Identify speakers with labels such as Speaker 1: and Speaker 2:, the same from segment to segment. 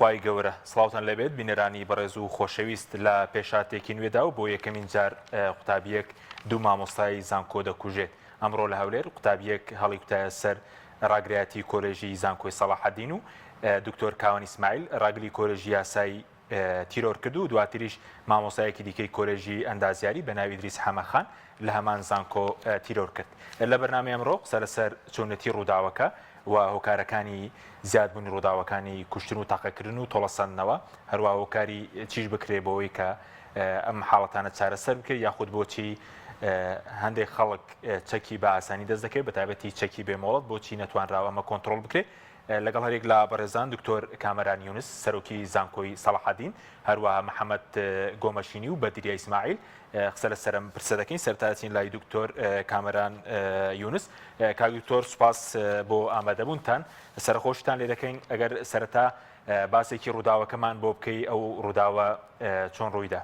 Speaker 1: خوای گەورە. سڵاوتان لێبێت بینەرانی بەڕێز و خۆشەویست لە پێشهاتێکی نوێدا و بۆ یەکەمین جار قوتابیەک دوو مامۆستای زانکۆ دەکوژێت. ئەمڕۆ لە هەولێر قوتابیەک هەڵیکوتایە سەر ڕاگرایەتی کۆلێژی زانکۆی سەڵاحەدین و دکتۆر کاوان ئیسماعیل ڕاگری کۆلێژی یاسای تیرۆر کرد و دواتریش مامۆستایەکی دیکەی کۆلێژی ئەندازیاری بە ناوی ئیدریس حەمەخان لە هەمان زانکۆ تیرۆر کرد. لە بەرنامەی ئەمڕۆ قسە لەسەر چۆنێتی ڕووداوەکە و هۆکارەکانی زیادبوونی ڕووداوەکانی کوشتن و تەقەکردن و تۆڵەسەندنەوە، هەروەها هۆکاری چیش بکرێ بۆ ئەوەی کە ئەم حاڵەتانە چارەسەر بکرێت یاخود بۆچی هەندێک خەڵک چەکی بە ئاسانی دەست دەکەوێت بە تایبەتی چەکی بێ مۆڵەت بۆچی نەتوانراوە ئەمە کۆنترۆڵ بکرێت لەگەڵ هەریەک لە بەڕێزان دکتۆر کامەران یونس سەرۆکی زانکۆی سەڵاحەدین، هەروەها محەمەد گۆمەشینی و بەدریە ئیسماعیل قسە لەسەر ئەم پرسە دەکەین. سەرەتا دەچین لای دکتۆر کامەران یونس. کاک دکتۆر سوپاس بۆ ئامادەبوونتان، سەرەخۆشیتان لێ دەکەین. ئەگەر سەرەتا باسێکی ڕووداوەکەمان بۆ بکەی، ئەو ڕووداوە چۆن ڕوویدا؟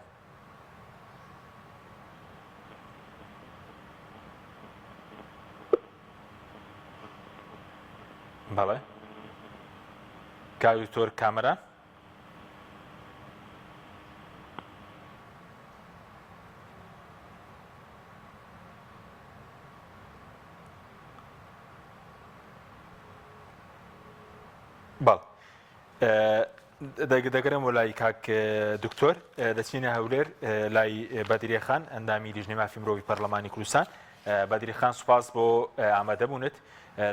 Speaker 1: بەڵێ کاک دکتۆر کامەران. بەڵێ دەگەرێمەوە لای کاک دکتۆر دەچینە هەولێر لای بەدریە خان ئەندامی لیژنەی مافی مرۆڤی پەرلەمانی کوردستان بەدری خان سوپاس بۆ ئامادەبوونت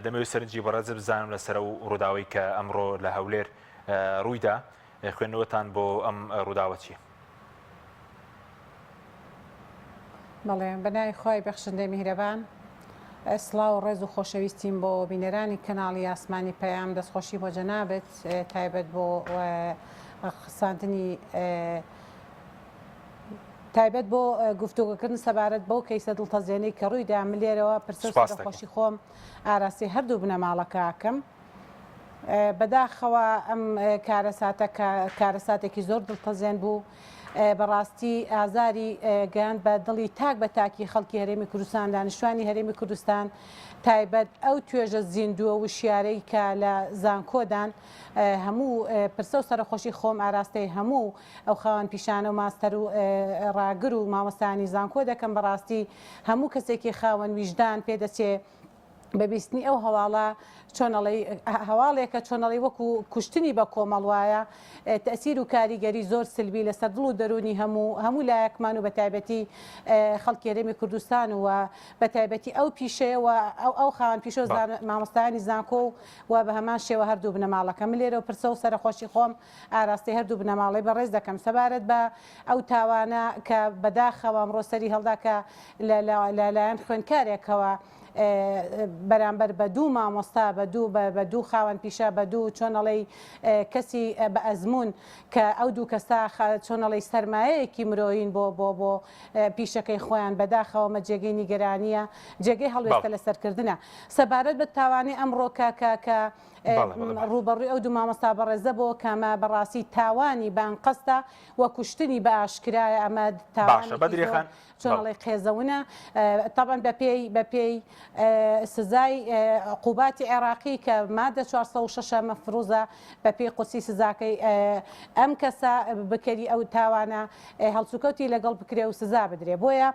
Speaker 1: دەمەوێت سەرنجی بەڕێزت بزانم لەسەر ئەو ڕووداوەی کە ئەمڕۆ لە هەولێر ڕوویدا خوێندنەوەتان بۆ ئەم ڕووداوە چییە؟
Speaker 2: بەڵێ بە ناوی خوای بەخشندەی میهرەبان سڵاو و ڕێز و خۆشەویستیم بۆ بینەرانی کەناڵی ئاسمانی پەیام دەستخۆشی بۆ جەنابت تایبەت بۆ خساندنی تایبەت بۆ گفتوگۆکردن سەبارەت بەو کەیسە دڵتەزێنەی کە ڕوویدا من لێرەوە پرسە و سەرەخۆشی خۆم ئاراستەی هەردوو بنەماڵەکە ئەکەم. بەداخەوە ئەم کارەساتە کە کارەساتێکی زۆر دڵتەزێن بوو، بەڕاستی ئازاری گەیاند بە دڵی تاک بە تاکی خەڵکی هەرێمی کوردستان، دانیشتوانی هەرێمی کوردستان، تایبەت ئەو توێژە زیندووە وشیارەی کە لە زانکۆدان، هەموو پرسە و سەرەخۆشی خۆم ئاراستەی هەموو ئەو خاوەن پیشانە و ماستەر و ڕاگر و مامۆستایانی زانکۆ دەکەم، بەڕاستی هەموو کەسێکی خاوەن ویژدان پێدەچێ بە بیستنی ئەو هەواڵە چۆن ئەڵێی هەواڵێکە چۆن ئەڵێی وەکو کوشتنی بە کۆمەڵ وایە تەئسیر و کاریگەری زۆر سلبی لەسەر دڵ و دەروونی هەموو هەموو لایەکمان و بە تایبەتی خەڵکی هەرێمی کوردستان و بە تایبەتی ئەو پیشەیە و ئەو ئەو خاوەن پیشە و مامۆستایانی زانکۆ و و بە هەمان شێوە هەردوو بنەماڵەکە من لێرەوە پرسە و سەرەخۆشی خۆم ئاراستەی هەردوو بنەماڵەی بەڕێز دەکەم سەبارەت بە ئەو تاوانە کە بەداخەوە ئەمڕۆ سەری هەڵدا کە لە لەلایەن خوێندکارێکەوە بەرامبەر بە دوو مامۆستا بە دوو بە دوو خاوەن پیشە بە دوو چۆن ئەڵێی کەسی بە ئەزموون کە ئەو دوو کەسە چۆن ئەڵێی سەرمایەیەکی مرۆیین بۆ بۆ بۆ پیشەکەی خۆیان بەداخەوە مە جێگەی نیگەرانییە جێگەی هەڵوێستە لەسەرکردنە سەبارەت بە تاوانەی ئەمڕۆ کە کە کە ڕووبەڕووی ئەو دوو مامۆستا بەڕێزە بۆ کە ئەمە بەڕاستی تاوانی بە ئەنقەستە و کوشتنی بە ئاشکرایە ئەمە تاوانێکی زۆر چۆن ئەڵێی قێزەونە تەبعەن بەپێی بەپێی سزای عقوباتی عێراقی کە مادە 406 مەفروزە بەپێی قورسی سزاکەی ئەم کەسە بکەری ئەو تاوانە هەڵسوکەوتی لەگەڵ بکرێ و سزا بدرێ بۆیە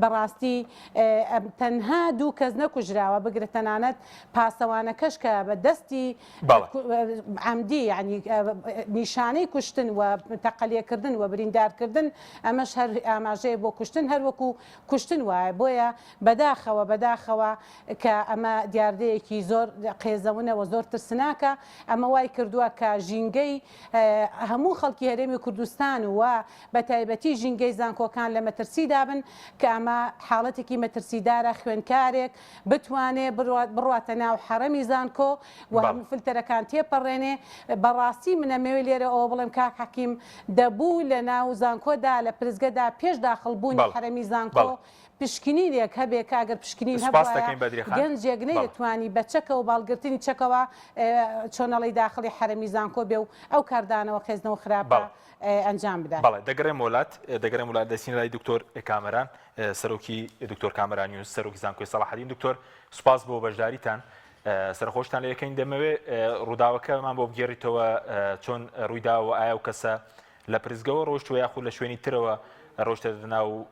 Speaker 2: بەڕاستی تەنها دوو کەس نەکوژراوە بگرە تەنانەت پاسەوانەکەش کە بە دەستی عەمدی یانی نیشانەی کوشتن و تەقەلێکردن و بریندارکردن ئەمەش هەر ئاماژەیە بۆ کوشتن هەر وەکو کوشتن وایە بۆیە بەداخەوە بەداخەوە کە ئەمە دیاردەیەکی زۆر قێزەونە و زۆر ترسناکە ئەمە وای کردووە کە ژینگەی هەموو خەڵکی هەرێمی کوردستان و بە تایبەتی ژینگەی زانکۆکان لە مەترسیدا بن کە ئەمە حاڵەتێکی مەترسیدارە خوێندکارێک بتوانێ بڕواتە ناو حەرەمی زانکۆ و هەموو فلتەرەکان تێپەڕێنێ بەڕاستی من ئەمەوێ لێرە ئەوە بڵێم کاک حەکیم دەبوو لە ناو زانکۆدا لە پرسگەدا پێش داخڵ بوونی حەرەمی زانکۆ پشکنینێک هەبێ کە ئەگەر پشکنین هەبوایە گەنجێک نەیدەتوانی بە چەکەوە بە هەڵگرتنی چەکەوە چۆن ئەڵێی داخڵی حەرەمی زانکۆ بێ و ئەو کاردانەوە قێزنەوە خراپە ئەنجام بدات.
Speaker 1: بەڵێ دەگەڕێمەوە لات دەگەڕێمەوە لات دەچینە لای دکتۆر کامەران سەرۆکی دکتۆر کامەران یونس سەرۆکی زانکۆی سەڵاحەدین دکتۆر سوپاس بۆ بەشداریتان. سەرخۆشتان لە یەکەین دەمەوێ ڕووداوەکەمان بۆ بگێڕیتەوە چۆن ڕوویداوە ئایا و کەسە لە پرسگەوە ڕۆشتوە یاخود لە شوێنی ترەوە ڕۆشتە ناو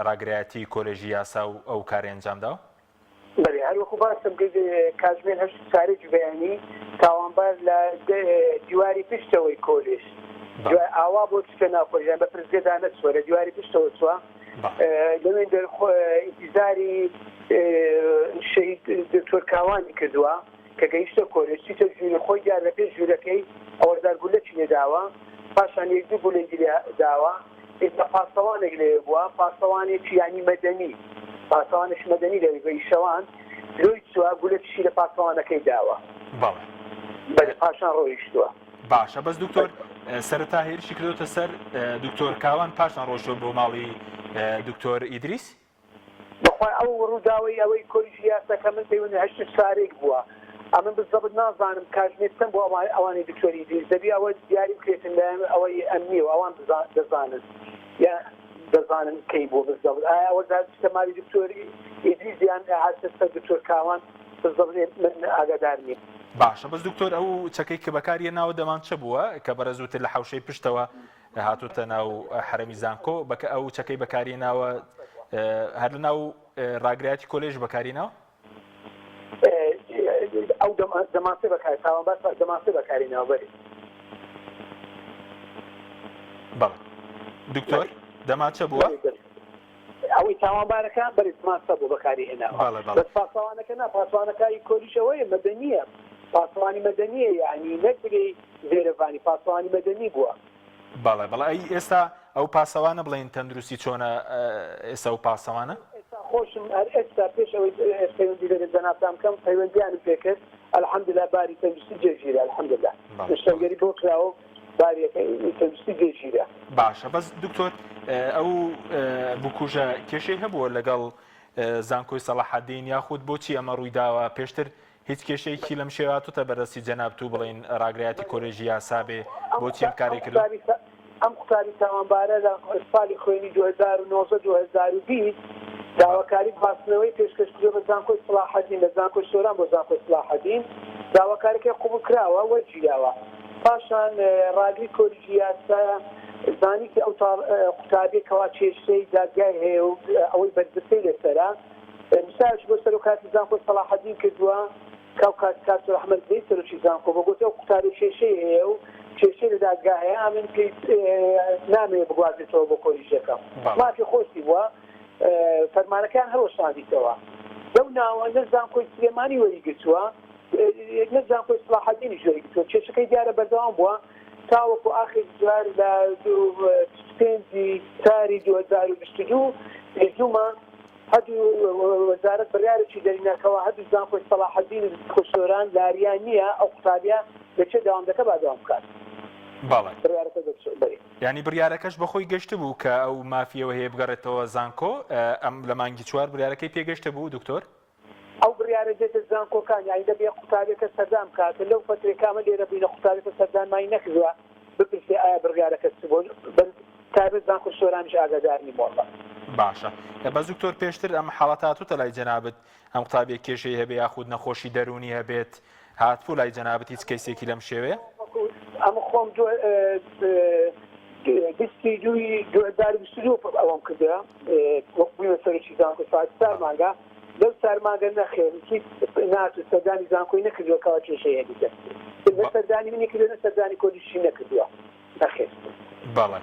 Speaker 1: ڕاگرایەتی کۆلێژی یاسا و ئەو کارەی ئەنجامداوە؟
Speaker 3: بەلێ هەر وەکو باسم کرد کاتژمێر هەشت و چارەکی بەیانی تاوانبار لە دیواری پشتەوەی کۆلێژ دوای ئاوا بۆ چتە ناو کۆلێژ یان بە پرسگەدا نەچووە لە دیواری پشتەوە چووە لەوێن دەر ئینتیزاری شەهید دکتۆر کاوانی کردووە کە گەیشتە کۆلێژ چیتە ژووری خۆی دیار لە پێش ژوورەکەی ئەوەزار گولەکی لێداوە پاشان یەک دوو گولەی لێ داوە ئێستا پاسەوانێک لەوێ بووە پاسەوانێکی یانی مەدەنی پاسەوانێکی مەدەنی لەوێ بە ئیشەوان لۆی چووە گولە چی لە پاسەوانەکەی داوە
Speaker 1: بەڵێ
Speaker 3: بەلێ پاشان ڕۆیشتووە.
Speaker 1: باشە بەس دکتۆر سەرەتا هێرشی کردۆتە سەر دکتۆر کاوان پاشان ڕۆیشتووە بۆ ماڵی دکتۆر ئیدریس؟
Speaker 3: بەخوای ئەو ڕووداوەی ئەوەی کۆلیژی یاسا کە من پەیوەندی هەشت و چارێک بووە ئەمن بزەبت نازانم کاژمێر چەند بوو ئەوان ئەوانی دکتۆر ئیدریس دەبی ئەوە دیاری بکرێتن لایەن ئەوەی ئەمنی و ئەوان دەزانن یا دەزانن کەی بووە بزەبت ئایا ئەوە چتە مالی دکتۆر ئیدریس یان هاتە سەر دکتۆر کاوان بزەبت من ئاگادار نیم.
Speaker 1: باشە بەس دکتۆر ئەو چەکەی کە بەکاری هێناوە دەمانچە بووە کە بەڕێز وتت لە حەوشەی پشتەوە هاتوتە ناو حەرەمی زانکۆ بەکە ئەو چەکەی بەکاری ناوە هەر لە ناو ڕاگرایەتی کۆلێژ بەکاری ناوە؟
Speaker 3: ئەو دەمانچە بەکار تاوان باس دەمانچە بەکاری ناوە بەری
Speaker 1: بەڵێ دکتۆر دەمانچە بووە؟
Speaker 3: ئەوەی تاوانبارەکە بەری دەمانچە بوو بەکاری هێناوە بەس پاسەوانەکە نا پاسەوانەکە کۆلیژەوەیە مەدەنیە پاسەوانی مەدەنیە یعنی نەک بگەی زێرەڤانی پاسەوانی مەدەنی بووە.
Speaker 1: بەڵێ بەڵێ ئەی ئێستا ئەو پاسەوانە بڵێن تەندروستی چۆنە ئێستا ئەو پاسەوانە؟
Speaker 3: ئێستا خۆشم هەر ئێستا پێش ئەوەی پەیوەندی لەگەل جەنابتان بکەم پەیوەندیانم پێکرد الحمدللە باری تەندروستی جێگیرە الحمدللە نەشتەرگەری بۆ کراوە و باریەکەی تەندروستی جێگیرە.
Speaker 1: باشە بەس دکتۆر ئەو بکوژە کێشەی هەبووە لەگەڵ زانکۆی سەڵاحەدین یاخود بۆچی ئەمە ڕوویداوە پێشتر هیچ کێشەیەکی لەم شێوە هاتۆتە بەردەستی جەنابت و بڵێین ڕاگرایەتی کۆلێژی یاسا بێ بۆچی ئەم کارەی کردوە؟
Speaker 3: ئەم قوتابی تاوانبارە لە ساڵی خوێنی 2019 2020 داواکاری گواستنەوەی پێشکەش کردوە بە زانکۆی سڵاحەدین لە زانکۆی سۆران بۆ زانکۆی سڵاحەدین داواکارەکەی قبوڵ کراوە وەرگیراوە پاشان ڕاگری کۆلیژی یاسا زانی کە ئەو قوتابیە کەوا کێشەی دادگای هەیە و ئەوەی بەرپرسەی لەسەرە نوسراوێکی بۆ سەرۆکایەتی زانکۆی سەڵاحەدین کردووە کە ئەو کات کاک ئەحمەد زەید سەرۆکی زانکۆ بووە گوتی ئەو قوتابیە کێشەی هەیە و کێشەی لە دادگا هەیە ئەمن پێی نامەوێ بگوازێتەوە بۆ کۆلیژەکە مافی خۆشی بووە فەرمانەکەیان هەڵوەشاندیتەوە لەو ناوە نە زانکۆی سلێمانی وەریگرتووە نە زانکۆی سڵاحەدینیش وەریگرتووە کێشەکەی دیارە بەردەوام بووە تاوەکو ئاخر جار لە 25 چاری 2022 دوو مانگ هەردوو وەزارەت بڕیارێکی دەرینا کەوا هەردوو زانکۆی سەڵاحەدین و زانکۆی سۆران لاریان نییە ئەو قوتابیە لەکوێ دەوام دەکا با دەوام بکات.
Speaker 1: بەڵێ.
Speaker 3: بڕیارەکە دەرچوو بەری.
Speaker 1: یانی بڕیارەکەش بەخۆی گەشتبوو کە ئەو مافی ئەوە هەیە بگەڕێتەوە زانکۆ ئەم لە مانگی چوار بریارەکەی پێگەشتبوو دکتۆر؟
Speaker 3: ئەو بڕیارە دێتە زانکۆکان یانی دەبێ قوتابیەکە سەردان بکات لەو فەترەی کە ئەمە لێرە بووینە قوتابیەکە سەردانمانی نەکردوە بپرسێ ئایا بڕیارەکە چ بووە بەس تایبەت زانکۆی سۆرانیش ئاگادار نیم واللە.
Speaker 1: باشە بەس دکتۆر پێشتر ئەم حاڵەتە هاتوتە لای جەنابت ئەم قوتابیە کێشەی هەبێ یاخود نەخۆشی دەروونی هەبێت هاتبوو لای جەنابت هیچ کەیسێکی لەم شێوەیە؟
Speaker 3: ئەمە خۆم دو بیستی دووی 2022 ئەوەم کردە وەک بوویمە سەرۆکی زانکۆ ساعت چار مانگە لەو چار مانگە نەخێر هیچ نات و سەردانی زانکۆی نەکردووە کەوا کێشەی هەبیتە نە سەردانی منی کردووە نە سەردانی کۆلیژی نەکردووە نەخێر.
Speaker 1: بەڵێ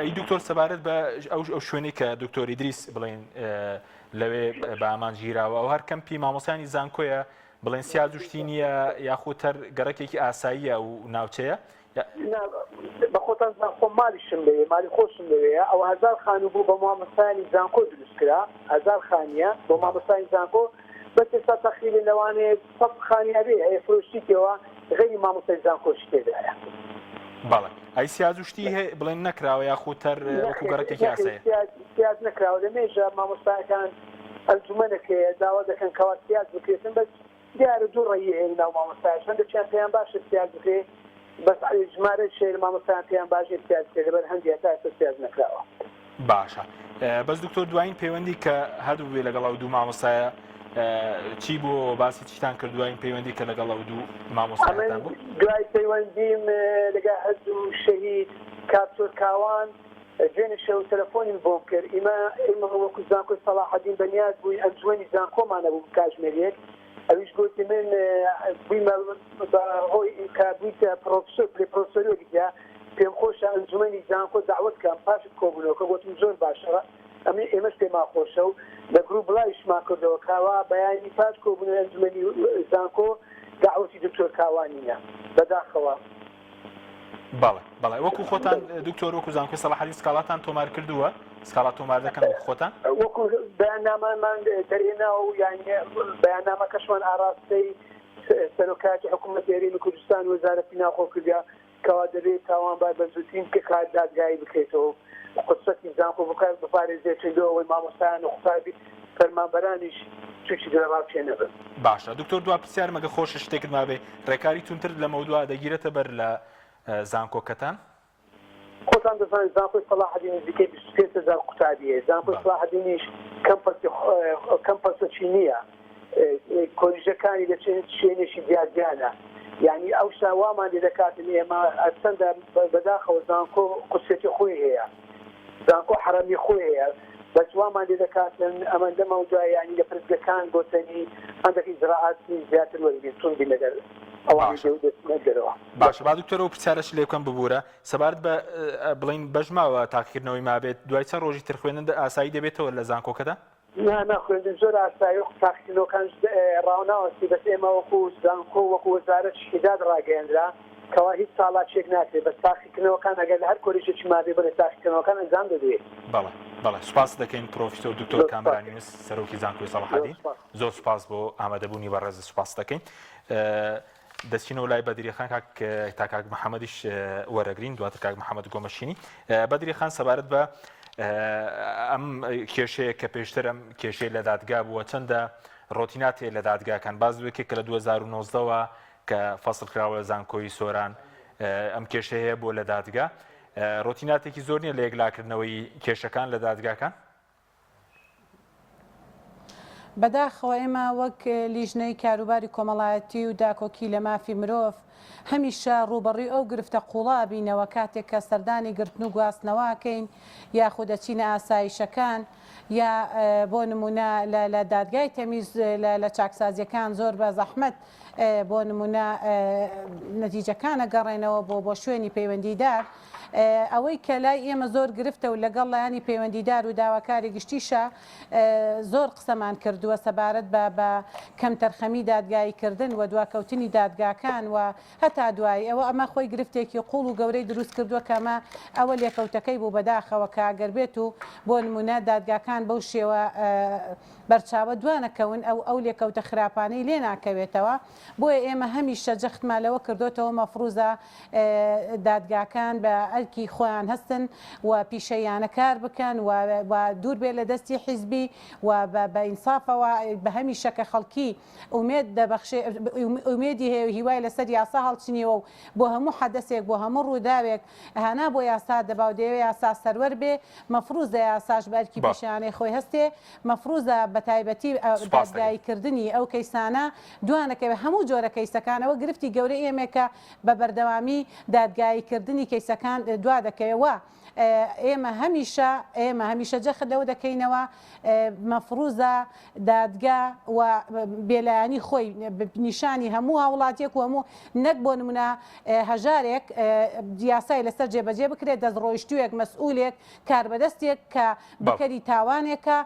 Speaker 1: ئەی دکتۆر سەبارەت بە ئەو ئەو شوێنەی کە دکتۆر ئیدریس بڵێن لەوێ بە ئامانج گیراوە ئەو هەر کەمپی مامۆستایانی زانکۆیە بڵێن سیاج و شتی نییە یاخود هەر گەڕەکێکی ئاساییە و ناوچەیە؟
Speaker 3: نا بەخۆتان زان خۆم مالیشم لەوێ مالی خۆشم لەوێیە ئەوە هەزار خانوو بوو بە مامۆستایانی زانکۆ دروست کرا هەزار خانیە بۆ مامۆستایانی زانکۆ بەس ئێستا تەقریبن لەوانەیە سەد خانی هەبێ هەیە فرۆشتیتەوە غەیری مامۆستای زانکۆشی تێدایە.
Speaker 1: بەڵێ ئەی سیاج و شتی هەیە بڵێن نەکراوە یاخود هەر وەکو
Speaker 3: نەخێر
Speaker 1: گەڕەکێکی
Speaker 3: نەخێر
Speaker 1: ئاساییە؟
Speaker 3: سیاج سیاج نەکراوە لە مێژە مامۆستایەکان ئەنجومەنێک هەیە داوا دەکەن کەوا سیاج بکرێتن بەس دیارە دوو ڕەئی هەیە لەناو مامۆستایش هەندێکیان پێیان باشە سیاج بکرێ بەس ژمارەیەک هەیە لە مامۆستایان پێیان باش نیە سیاج بکرێ لەبەر هەندی هەتا ئێستا سیاج نەکراوە.
Speaker 1: باشە بەس دکتۆر دوایین پەیوەندی کە هەبووبێ لەگەڵ ئەو دوو مامۆستایە. چی بوو باسی چیتان کرد دوایین پەیوەندی کە لەگەڵ ئەو دوو مامۆستایەتان بوو؟
Speaker 3: دوای پەیوەندیم لەگەڵ هەردوو شەهید کاکتۆر کاوان دوێنێ شەو تەلەفۆنیم بۆم کرد ئیمە ئیمە وەکو زانکۆی سەڵاحەدین بەنیاز بووین ئەنجومەنی زانکۆمان هەبوو کاژمێر یەک ئەویش گوتی من بوویمە بە هۆی کە بوویتە پرۆفسۆر پلەی پرۆفسۆری وەرگرتیە پێم خۆشە ئەنجومەنی زانکۆ دەعوەت کەم پاش کۆبوونەوەکە گوتم زۆر باشە ئەمن ئێمەش پێمان خۆشە و لە گروپ بڵاویشمان کردەوە کاوا بەیانی پاش کۆبوونەوەی ئەنجومەنی زانکۆ دەعوەتی دکتۆر کاوانینە بەداخەوە.
Speaker 1: بەڵێ بەڵێ وەکو خۆتان دکتۆر وەکو زانکۆی سەڵاحەدین سکاڵاتان تۆمار کردووە سکاڵا تۆمار دەکەن وەکو خۆتان؟
Speaker 3: وەکو بەیاننامەمان دەرهێناوە و یانی بەیاننامەکەشمان ئاراستەی سەرۆکایەتی حکوومەتی هەرێمی کوردستان و وەزارەتی ناوخۆ کردە کەوا دەبێت تاوانبار بە زووترین کات دادگایی بکرێتەوە و قودسەتی زانکۆ بپارێزرێت لۆ ئەوەی مامۆستایان و قوتابی فەرمانبەرانیش تووشی دڵەڕاوکێ نەبن.
Speaker 1: باشە دکتۆر دوا پرسیارم ئەگەر خۆشە شتێکت مابێ ڕێکاری توندتر لەمەودوا دەگیرێتە بەر لە زانکۆکەتان؟
Speaker 3: خۆتان دەزانن زانکۆی سەڵاحەدین نزیکەی 25000 قوتابی هەیە زانکۆی سەڵاحەدینیش کەمپەسی کەمپەسەکی نییە کۆلیژەکانی لە چەند شوێنێکی جیاجیانە یعنی ئەو شتە وامان لێ دەکاتن ئێمە هەرچەندە بەداخەوە زانکۆ قودسێتی خۆی هەیە زانکۆ حەرەمی خۆی هەیە بەس وامان لێ دەکاتن ئەمەندە مەودا یعنی لە پرسگەکان گۆتەنی هەندێک ئیجرائاتی زیاتر وەرگرین توند بین لەگەر ئەوانەی
Speaker 1: باشە
Speaker 3: دەچنە دەرەوە.
Speaker 1: باشە با دکتۆر ئەو پرسیارەش لێ بکەم ببورە سەبارەت بە بڵین بەش ماوە تاقیکردنەوەی مابێت دوای چەند ڕۆژی تر خوێندن ئاسایی دەبێتەوە لە زانکۆکەدا؟
Speaker 3: نا نا خوێندن زۆر ئاساییە و تاقیکردنەوەکانش ڕاوناوەستی بەس ئێمە وەکو زانکۆ وەکو وەزارەت حیداد ڕاگەیەنرا کەوا هیچ چاڵاکیەک ناکرێت بەس تاقیکردنەوەکان ئەگەر لە هەر کۆلیژێکی مابێ بڵێ تاقیکردنەوەکان ئەنجام دەدرێت.
Speaker 1: بەڵێ بەڵێ سوپاست دەکەین پرۆفیسۆر دکتۆر
Speaker 3: زۆر سوپاس
Speaker 1: کامەران یونس سەرۆکی زانکۆی
Speaker 3: زۆر
Speaker 1: سەڵاحەدین
Speaker 3: سوپاس.
Speaker 1: زۆر سوپاس بۆ ئامادەبوونی بەڕێزت سوپاست دەکەین. دەچینەوە لای بەدری خان کاک تا کاک محەممەدیش وەرەگرین دواتر کاک محەممەد گۆمەشینی بەدری خان سەبارەت بە ئەم کێشەیە کە پێشتر ئەم کێشەی لە دادگا بووە چەندە ڕۆتیناتێ لە دادگاکان باز یەکێک کە لە 2009ەوە کە فەسڵ کراوە لە زانکۆی سۆران ئەم کێشەیە بۆ لە دادگا ڕۆتیناتێکی زۆر نییە لە یەکلاکردنەوەی کێشەکان لە دادگاکان
Speaker 2: بەداخەوە ئێمە وەک لیژنەی کاروباری کۆمەڵایەتی و داکۆکی لە مافی مرۆڤ هەمیشە ڕووبەڕووی ئەو گرفتە قووڵە ئەبینەوە کاتێک کە سەردانی گرتن و گواستنەوە ئەکەین یاخود ئەچینە ئاسایشەکان یا بۆ نمونە لە دادگای تەمیز لە چاکسازیەکان زۆر بە زەحمەت بۆ نمونە نەتیجەکان ئەگەڕێنەوە بۆ بۆ شوێنی پەیوەندیدار ئەوەی کە لای ئێمە زۆر گرفتە و لەگەڵ لایەنی پەیوەندیدار و داواکاری گشتیشە زۆر قسەمان کردووە سەبارەت بە بە کەمتەرخەمی دادگاییکردن و دواکەوتنی دادگاکان و هەتا دوایی ئەوە ئەمە خۆی گرفتێکی قوڵ و گەورەی دروست کردووە کە ئەمە ئەوە لێکەوتەکەی بوو بەداخەوە کە ئەگەر بێت و بۆ نمونە دادگاکان بەو شێوە بەرچاوە دوانەکەون ئەو ئەو لێکەوتە خراپانەی لێ ناکەوێتەوە بۆیە ئێمە هەمیشە جەختمان لەوە کردۆتەوە مەفروزە دادگاکان بە ئەرکی خۆیان هەستن و پیشەییانە کار بکەن و و دوور بێت لە دەستی حیزبی و بە بە ئینسافەوە بە هەمیشە کە خەڵکی ئومێد دەبەخشێ ئومێدی هەیە و هیوای لەسەر یاسا هەڵچنیوە و بۆ هەموو حەدەسێک بۆ هەموو ڕووداوێک هانا بۆ یاسا دەبا و دەیەوێ یاسا سەروەر بێ مەفروزە یاساش بە ئەرکی
Speaker 1: بەڵێ.
Speaker 2: پیشەیانەی خۆی هەستێ مەفروزە بە تایبەتی
Speaker 1: سوپاس دەکەین.
Speaker 2: دادگایی کردنی ئەو کەیسانە دوانەکەوێ هەموو جۆرە کەیسەکان ئەوە گرفتی گەورەی ئێمەیە کە بە بەردەوامی دادگایی کردنی کەیسەکان دوا دەکەوێ و ئێمە هەمیشە ئێمە هەمیشە جەخت لەوە دەکەینەوە مەفروزە دادگا و بێلایەنی خۆی نیشانی هەموو هاوڵاتیەک و هەموو نەک بۆ نمونە هەژارێک یاسای لەسەر جێبەجێ بکرێت دەستڕۆیشتوویەک مەسئولێک کاربەدەستێک کە بکەری تاوانێکە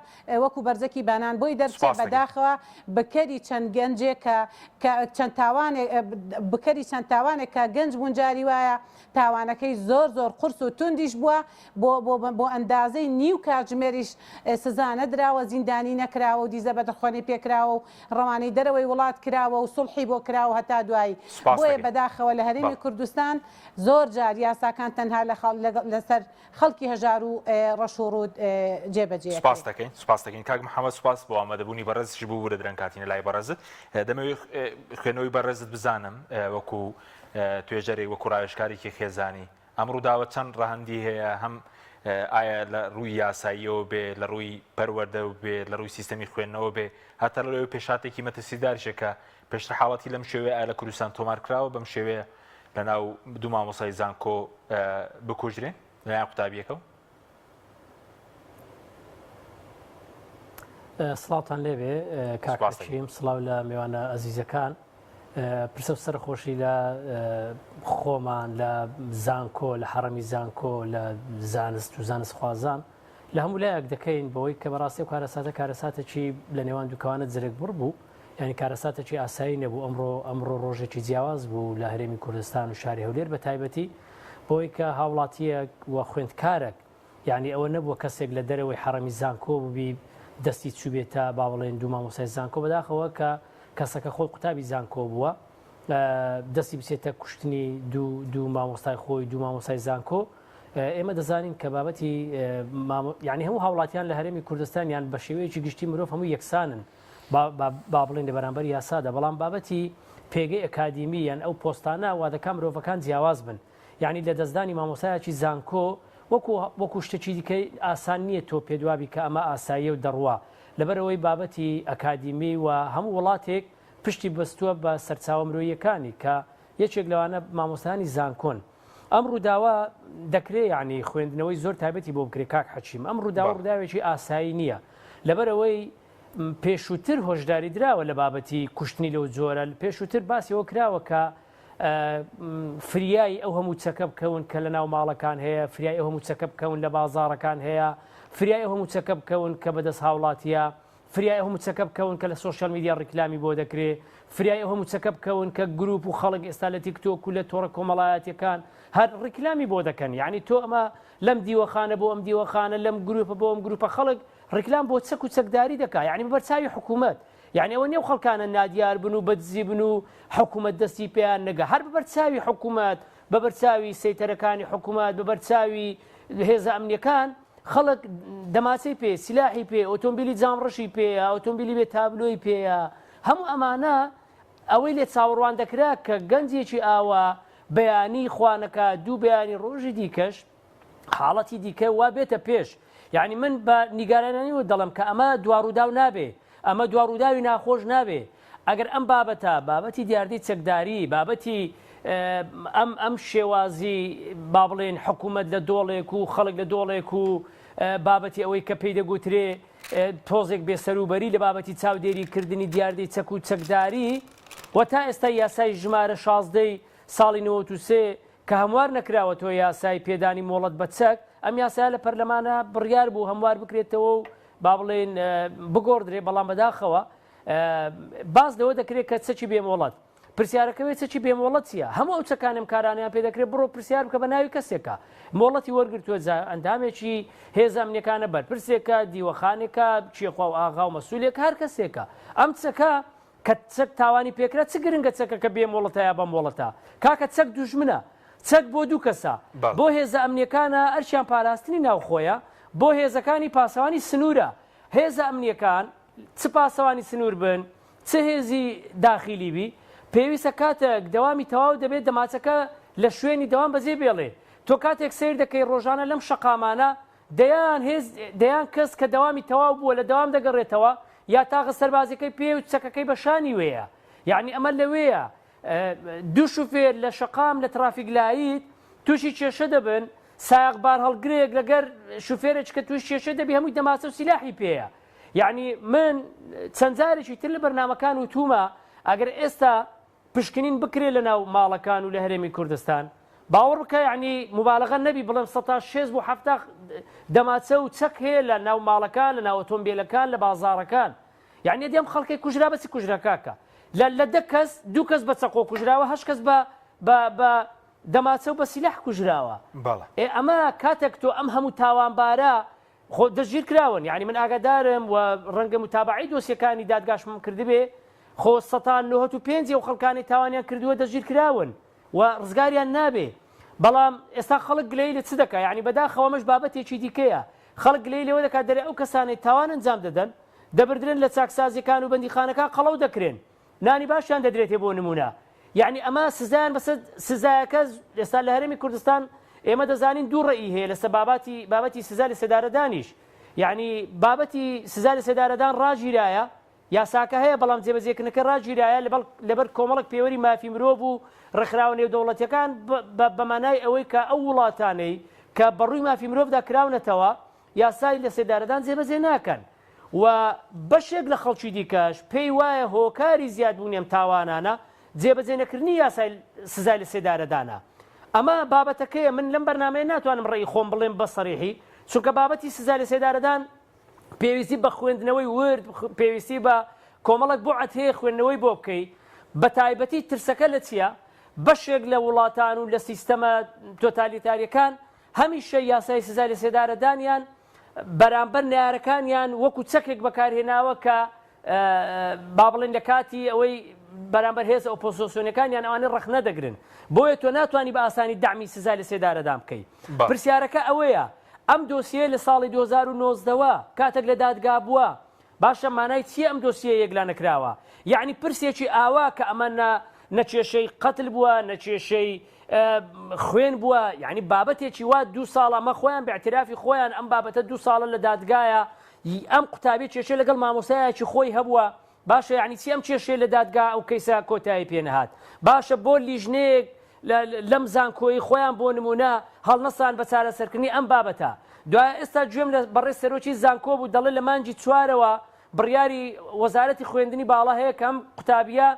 Speaker 2: وەکو بەرزەکی بانان بۆی دەرچێت بەداخەوە بکەری چەند گەنجێک کە کە چەند تاوانێک بکەری چەند تاوانێک کە گەنج بوون جاری وایە تاوانەکەی زۆر زۆر قورس و توندیش بووە بۆ بۆ بۆ ئەندازەی نیو کاتژمێریش سزا نەدراوە زیندانی نەکراوە و دیزە بەدرخۆنەی پێکراوە و ڕەوانەی دەرەوەی وڵات کراوە و سوڵحی بۆ کراوە هەتا دوایی
Speaker 1: سوپاس
Speaker 2: بۆیە
Speaker 1: دەکەین.
Speaker 2: بەداخەوە لە هەرێمی
Speaker 1: بەڵێ.
Speaker 2: کوردستان زۆر جار یاساکان تەنها لە خەڵ لەگەڵ لەسەر خەڵکی هەژار و ڕەش و ڕووت جێبەجێ
Speaker 1: سوپاس
Speaker 2: ئەکرێ.
Speaker 1: دەکەین سوپاس دەکەین کاک محەمەد سوپاس بۆ ئامادەبوونی بەڕێزیش ببورە درەنگ هاتینە لای بەڕێزت دەمەوێت خوێندنەوەی بەڕێزت بزانم وەکو توێژەرێک وەکو ڕاوێژکارێکی خێزانی ئەم ڕووداوە چەند ڕەهەندی هەیە هەم ئایا لە ڕووی یاساییەوە بێ، لە ڕووی پەروەردەوە بێ، لە ڕووی سیستەمی خوێندنەوە بێ، هەتا لە ڕووی پێشهاتێکی مەترسیداریشە کە پێشتر حاڵەتی لەم شێوەیە ئایا لە کوردستان تۆمار کراوە بەم شێوەیە لە ناو دوو مامۆستای زانکۆ بکوژرێن لەلایەن قوتابییەکەوە؟
Speaker 4: سڵاوتان لێبێ کاک حەکیم، سڵاو لە مێوانە ئەزیزەکان. پرسە و سەرخۆشی لە خۆمان لە زانکۆ لە حەڕەمی زانکۆ لە زانست و زانستخوازان لە هەموو لایەک دەکەین بەوەی کە بەڕاستی ئەو کارەساتە کارەساتێکی لە نێوان دووکەوانە جرگبڕ بوو یعنی کارەساتێکی ئاسایی نەبوو ئەمڕۆ ئەمڕۆ ڕۆژێکی جیاواز بوو لە هەرێمی کوردستان و شاری هەولێر بە تایبەتی بۆی کە هاوڵاتیەک و خوێندکارێک یانی ئەوە نەبووە کەسێک لە دەرەوەی حەڕەمی زانکۆ بووبی دەستی چووبێتە با بڵێین دوو مامۆستای زانکۆ بەداخەوە کە کەسەکە خۆی قوتابی زانکۆ بووە دەستی بچێتە کوشتنی دوو دوو مامۆستای خۆی دوو مامۆستای زانکۆ ئێمە دەزانین کە بابەتی یعنی هەموو هاوڵاتیان لە هەرێمی کوردستان یان بە شێوەیەکی گشتی مرۆڤ هەموو یەکسانن با بڵێن لە بەرامبەر یاسادا بەڵام بابەتی پێگەی ئەکادیمی یان ئەو پۆستانە وادەکا مرۆڤەکان جیاواز بن یانی لەدەستدانی مامۆستایەکی زانکۆ وەکو وەکو شتێکی دیکە ئاسان نییە تۆ پێت وابی کە ئەمە ئاساییە و دەڕوا لەبەرئەوەی بابەتی ئەکادیمی و هەموو وڵاتێک پشتی بەستووە بە سەرچاوە مرۆییەکانی کە یەکێک لەوانە مامۆستایانی زانکۆن ئەم ڕووداوە دەکرێ یانی خوێندنەوەی زۆر تایبەتی بۆ بکرێ کاک حەکیم ئەم ڕووداوە ڕووداوێکی ئاسایی نییە لەبەرئەوەی پێشووتر هۆشداری دراوە لە بابەتی کوشتنی لەو جۆرە پێشووتر باسی ئەوە کراوە کە فریای ئەو هەموو چەکە بکەون کە لە ناو ماڵەکان هەیە، فریای ئەو هەموو چەکە بکەون لە بازاڕەکان هەیە، فریای ئەو هەموو چەکە بکەون کە بەدەست هاوڵاتییە، فریای ئەو هەموو چەکە بکەون کە لە سۆشیال میدیا ڕیکلامی بۆ دەکرێ، فریای ئەو هەموو چەکە بکەون کە گروپ و خەڵک ئێستا لە تیک تۆک و لە تۆڕە کۆمەڵایەتیەکان هەر ڕیکلامی بۆ دەکەن. یانی تۆ ئەمە لەم دیوەخانە بۆ ئەم دیوەخانە، لەم گروپە بۆ ئەم گروپە خەڵک ڕیکلام بۆ چەک و چەکداری دەکا، یانی بە بەرچاوی حکوومەت. یانی ئەوە نیە ئەو خەڵکانە نادیار بن و بەدزی بن و حکومەت دەستی پێیان نەگا، هەر بەبەر چاوی حکومەت، بەبەر چاوی سەیتەرەکانی حکومەت، بەبەر چاوی هێزە ئەمنیەکان خەڵک دەماچەی پێ، سیلاحی پێ، ئۆتۆمبیلی جامڕەشی پێیە، ئۆتۆمبیلی بێ تابلۆی پێیە، هەموو ئەمانە ئەوەی لێ چاوەڕوان دەکرا کە گەنجێکی ئاوا بەیانی خوانەکا دوو بەیانی ڕۆژی دیکەش حاڵەتی دیکە وا بێتە پێش یعنی من بە نیگەرانیەوە دەڵێم کە ئەمە دوا ڕووداو نابێ ئەمە دوا ڕووداوی ناخۆش نابێ ئەگەر ئەم بابەتە بابەتی دیاردەی چەکداری بابەتی ئەم ئەم شێوازی با بڵێن حکوومەت لە دۆڵێک و خەڵک لە دۆڵێک و بابەتی ئەوەی کە پێی دەگوترێ تۆزێک بێسەروبەری لە بابەتی چاودێری کردنی دیاردەی چەک و چەکداری و تا ئێستا یاسای ژمارە شازدەی ساڵی 93 کە هەموار نەکراوەتەوە یاسای پێدانی مۆڵەت بە چەک، ئەم یاسایە لە پەرلەمانە بڕیار بوو هەموار بکرێتەوە و با بڵێین بگۆڕدرێ، بەڵام بەداخەوە باس لەوە دەکرێت کە چەکی بێ مۆڵەت. پرسیارەکە وێ چەکی بێ مۆڵەت چییە؟ هەموو ئەو چەکانەم کارانەیان پێ دەکرێت بڕۆ پرسیار بکە بە ناوی کەسێکە مۆڵەتی وەرگرتووە جا ئەندامێکی هێزە ئەمنیەکانە بەرپرسێکە دیوەخانێکە کێخوا و ئاغا و مەسولێک هەر کەسێکە ئەم چەکە کە چەک تاوانی پێکرا چ گرنگە چەکەکە بێ مۆڵەتە یا بە مۆڵەتە کاکە چەک دوژمنە چەک بۆ دوو کەسە بۆ هێزە ئەمنیەکانە ئەرکیان پاراستنی ناوخۆیە بۆ هێزەکانی پاسەوانی سنوورە هێزە ئەمنیەکان چ پاسەوانی سنوور بن چ هێزی داخیلی بی پێویستە کاتێک دەوامی تەواو دەبێت دەماچەکە لە شوێنی دەوام بەجێ بێڵێ تۆ کاتێک سەیر دەکەی ڕۆژانە لەم شەقامانە دەیان هێز دەیان کەس کە دەوامی تەواو بووە لە دەوام دەگەڕێتەوە یاتاغە سەربازیەکەی پێ و چەکەکەی بە شانی وێیە یەعنی ئەمە لەوێیە دوو شوفێر لە شەقام لە ترافیک لایت تووشی کێشە دەبن سایەق بارهەڵگرێک لەگەر شوفێرێک کە تووش کێشە دەبی هەمووی دەماچە و سیلاحی پێیە یەعنی من چەند جارێکی تر لە بەرنامەکان وتومە ئەگەر ئێستا پشکنین بکرێ لە ناو ماڵەکان و لە هەرێمی کوردستان باوەڕ بکە یەعنی موبالەغە نەبی بڵێم سەتا شێست بۆ حەفتا دەماچە و چەک هەیە لە ناو ماڵەکان لە ناو ئۆتۆمبیلەکان لە بازاڕەکان یەعنی ئەدی ئەم خەڵکەی کوژرا بە چی کوژرا کاکە لە لە دە کەس دوو کەس بە چەقۆ کوژراوە هەشت کەس بە بە بە دەماچە و بە سیلاح کوژراوە
Speaker 1: بەڵێ.
Speaker 4: ئێ ئەمە کاتێک تۆ ئەم هەموو تاوانبارە خۆ دەستگیر کراون یانی من ئاگادارم و ڕەنگە متابەعەی دۆسیەکانی دادگاشمم کردبێ خۆ سەتا نۆهەت و پێنجی ئەو خەڵکانەی تاوانیان کردووە دەستگیر کراون و ڕزگاریان نابێ بەڵام ئێستا خەڵک گلەیی لە چ دەکا یانی بەداخەوە ئەمەش بابەتێکی دیکەیە خەڵک گلەیی لەوە دەکات دەرێ ئەو کەسانەی تاوان ئەنجام دەدەن دەبردرێن لە چاکسازیەکان و بەندیخانەکان قەڵەو دەکرێن نانی باشیان دەدرێتێ بۆ نمونە یەعنی ئەمە سزایان بەسەر سزایەکە ئێستا لە هەرێمی کوردستان ئێمە دەزانین دوو ڕەئی هەیە لەسەر باباتی بابەتی سزا لە سێدارەدانیش یعنی بابەتی سزا لە سێدارەدان ڕاگیرایە یاساکە هەیە بەڵام جێبەجێکردنەکە ڕاگیرایە لەبەر کۆمەڵک پێوەری مافی مرۆڤ و ڕێکخراوە نێودەوڵەتیەکان بە مانای ئەوەی کە ئەو وڵاتانەی کە بەڕووی مافی مرۆڤدا کراونەتەوە یاسای لەسێدارەدان جێبەجێ ناکەن و بەشێک لە خەڵکی دیکەش پێی وایە هۆکاری زیادبوونی ئەم تاوانانە جێبەجێ نەکردنی یاسای سزای لەسێدارەدانە. ئەمە بابەتەکەیە من لەم بەرنامەیە ناتوانم ڕێی خۆم بڵێم بە سەریحی چونکە بابەتی سزای لەسێدارەدان پێویستی بە خوێندنەوەی ورد پێویستی بە کۆمەڵک بوعد هەیە خوێندنەوەی بۆ بکەی بە تایبەتی ترسەکە لە چییە؟ بەشێک لە وڵاتان و لە سیستەمە تۆتالیتاریەکان هەمیشە یاسای سزای لەسێدارەدانیان بەرامبەر نەیارەکانیان وەکو چەکێک بەکارهێناوە کە با بڵێن لە کاتی ئەوەی بەرامبەر هێزە ئۆپۆزۆسیۆنەکانیان ئەوانە ڕەخنە دەگرن بۆیە تۆ ناتوانانی بە ئاسانی دەعمی سزای لە سێدارەدان بکەی پرسیارەکە ئەوەیە ئەم دۆسیە لە ساڵی 2009ەوە کاتێک لە دادگا بووە باشە مانای چیە ئەم دۆسیەیە یەکلا نەکراوە؟ یەعنی پرسێکی ئاوا کە ئەمە نە نە کێشەی قەتل بووە نە کێشەی خوێن بووە یعنی بابەتێکی وا دوو ساڵە ئەمە خۆیان بە اعترافی خۆیان ئەم بابەتە دوو ساڵە لە دادگایە ئەم قوتابی کێشەی لەگەڵ مامۆسایەکی خۆی هەبووە باشە یعنی چی ئەم کێشەیە لە دادگا ئەو کەیسە کۆتایی پێ نەهات باشە بۆ لیژنەیەک لەم زانکۆی خۆیان بۆ نمونە هەڵنەسان بە چارەسەرکردنی ئەم بابەتە دوای ئێستا گوێم لە بەڕێز سەرۆکی زانکۆ بوو دەڵێ لە مانگی چوارەوە بڕیاری وەزارەتی خوێندنی باڵا هەیە کە ئەم قوتابیە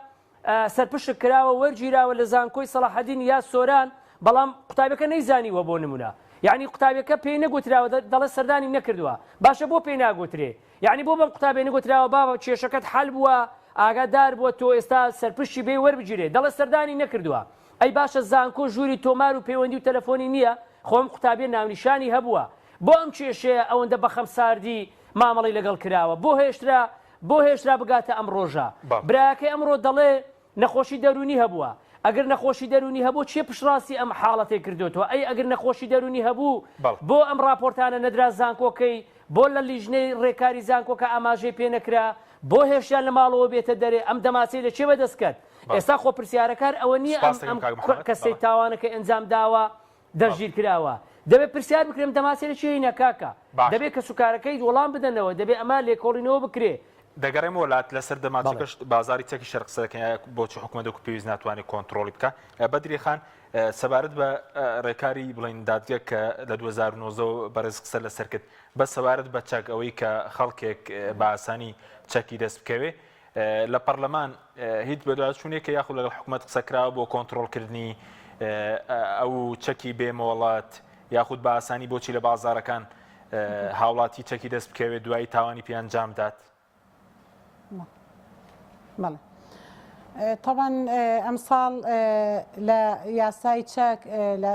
Speaker 4: سەرپشک کراوە وەرگیراوە لە زانکۆی سەڵاحەدین یا سۆران بەڵام قوتابیەکە نەیزانیوە بۆ نمونە یعنی قوتابیەکە پێی نەگوتراوە دەڵێ سەردانی نەکردووە باشە بۆ پێی ناگوترێ یەعنی بۆ بەم قوتابیە نەگوتراوە بابە کێشەکەت حەل بووە ئاگادار بووە تۆ ئێستا سەرپشکی بێی وەربگیرێ دەڵێ سەردانی نەکردووە ئەی باشە زانکۆ ژووری تۆمار و پەیوەندی و تەلەفۆنی نییە خۆ ئەم قوتابیە ناونیشانی هەبووە بۆ ئەم کێشەیە ئەوەندە بە خەم ساردی مامەڵەی لەگەڵ کراوە بۆ هێشترا بۆ هێشترا بگاتە ئەم ڕۆژە برایەکەی ئەمڕۆ دەڵێ نەخۆشی دەروونی هەبووە ئەگەر نەخۆشی دەروونی هەبوو کێ پشتڕاستی ئەم حاڵەتەی کردۆتەوە ئەی ئەگەر نەخۆشی دەروونی هەبوو بۆ ئەم ڕاپۆرتانە نەدرا زانکۆکەی بۆ لە لیژنەی ڕێکاری زانکۆکە ئاماژەی پێ نەکرا بۆ هێشتیان لە ماڵەوە بێتە دەرێ ئەم دەماچەی لە کێ بەدەست کەت ئێستا خۆ پرسیارەکار ئەوە نییە ئەم کەسەی تاوانەکەی ئەنجام داوە دەستگیر کراوە دەبێت پرسیار بکرێ ئەم دەماچەی لە کێ هینا کاکە دەبێت کەسوکارەکەی وەڵام بدەنەوە دەبێ ئەمە لێکۆڵینەوە بکرێ.
Speaker 1: دەگەڕێمەوە لات لەسەر دەماچەکەش بازاری چەکی شەر قسە دەکەین ئایا بۆچی حکومەت وەکو پێویست ناتوانێت کۆنتڕۆڵی بکا بەدری خان سەبارەت بە ڕێکاری بڵین دادگە کە لە 2019 بەڕێز قسە لەسەر کرد بە سەبارەت بە چەک ئەوەی کە خەڵکێک بە ئاسانی چەکی دەست بکەوێ لە پەرلەمان هیچ بەدواداچوونێکە یاخود لەگەڵ حکومەت قسە کراوە بۆ کۆنتڕۆڵکردنی ئەو چەکی بێ مۆڵەت یاخود بە ئاسانی بۆچی لە بازارەکان هاوڵاتی چەکی دەست بکەوێت دوایی تاوانی پێ ئەنجام دات؟
Speaker 2: بەڵێ تەبعەن ئەمساڵ لە یاسای چەک لە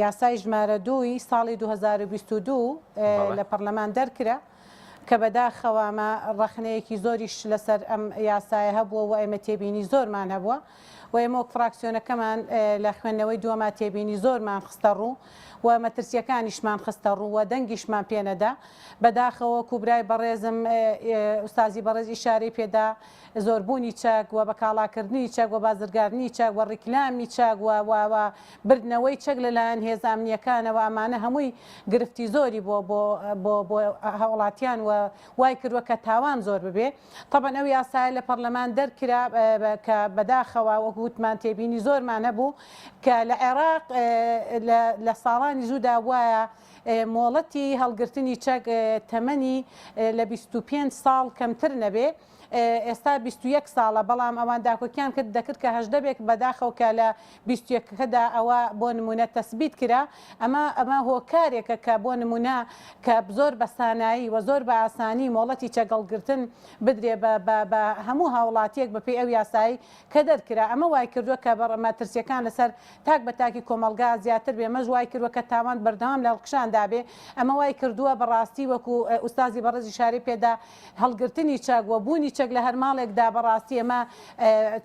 Speaker 2: یاسای ژمارە دووی ساڵی 2022 لە پەرلەمان دەرکرا کە بەداخەوە ئەمە ڕەخنەیەکی زۆریش لەسەر ئەم یاسایە هەبووە و ئێمە تێبینی زۆرمان هەبووە و ئێمە وەک فراکسیۆنەکەمان لە خوێندنەوەی دووەما تێبینی زۆرمان خستە ڕوو و مەترسیەکانیشمان خستە ڕوو و دەنگیشمان پێنەدا بەداخەوە وەکو برای بەڕێزم ئوستازی بەڕێز ئیشارەی پێدا زۆربوونی چەک و بەکاڵاکردنی چەک و بازرگارنی چەک و ڕیکلامی چەک و و و بردنەوەی چەک لەلایەن هێزە ئەمنییەکانەوە ئەمانە هەمووی گرفتی زۆری بۆ بۆ بۆ بۆ هاوڵاتیان و وای کردووە کە تاوان زۆر ببێ تەبعەن ئەو یاسایە لە پەڕلەمان دەرکرا کە بەداخەوە وەک وتمان تێبینی زۆرمان هەبوو کە لە عێراق لە لە ساڵانی زوودا وایە مۆڵەتی هەڵگرتنی چەک تەمەنی لە 25 ساڵ کەمتر نەبێ ئێستا 21 ساڵە بەڵام ئەوان داکۆکیان کرد دەکرد کە 18 بێک بەداخەوە کە لە 21 کەدا ئەوە بۆ نمونە تەسبیت کرا ئەمە ئەمە هۆکارێکە کە بۆ نمونە کە زۆر بە سانایی و زۆر بە ئاسانی مۆڵەتی چەکەڵگرتن بدرێ بە بە بە هەموو هاوڵاتیەک بەپێی ئەو یاسایی کە دەرکرا ئەمە وای کردووە کە مەترسیەکان لەسەر تاک بە تاکی کۆمەڵگا زیاتر بێ ئەمەش وای کردووە کە تاوان بەردەوام لە هەڵکشاندا. هەڵکشاندا بێ ئەمە وای کردووە بەڕاستی وەکو ئوستازی بەڕێز ئیشارەی پێدا هەڵگرتنی چەک و بوونی چەک لە هەر ماڵێکدا بەڕاستی ئەمە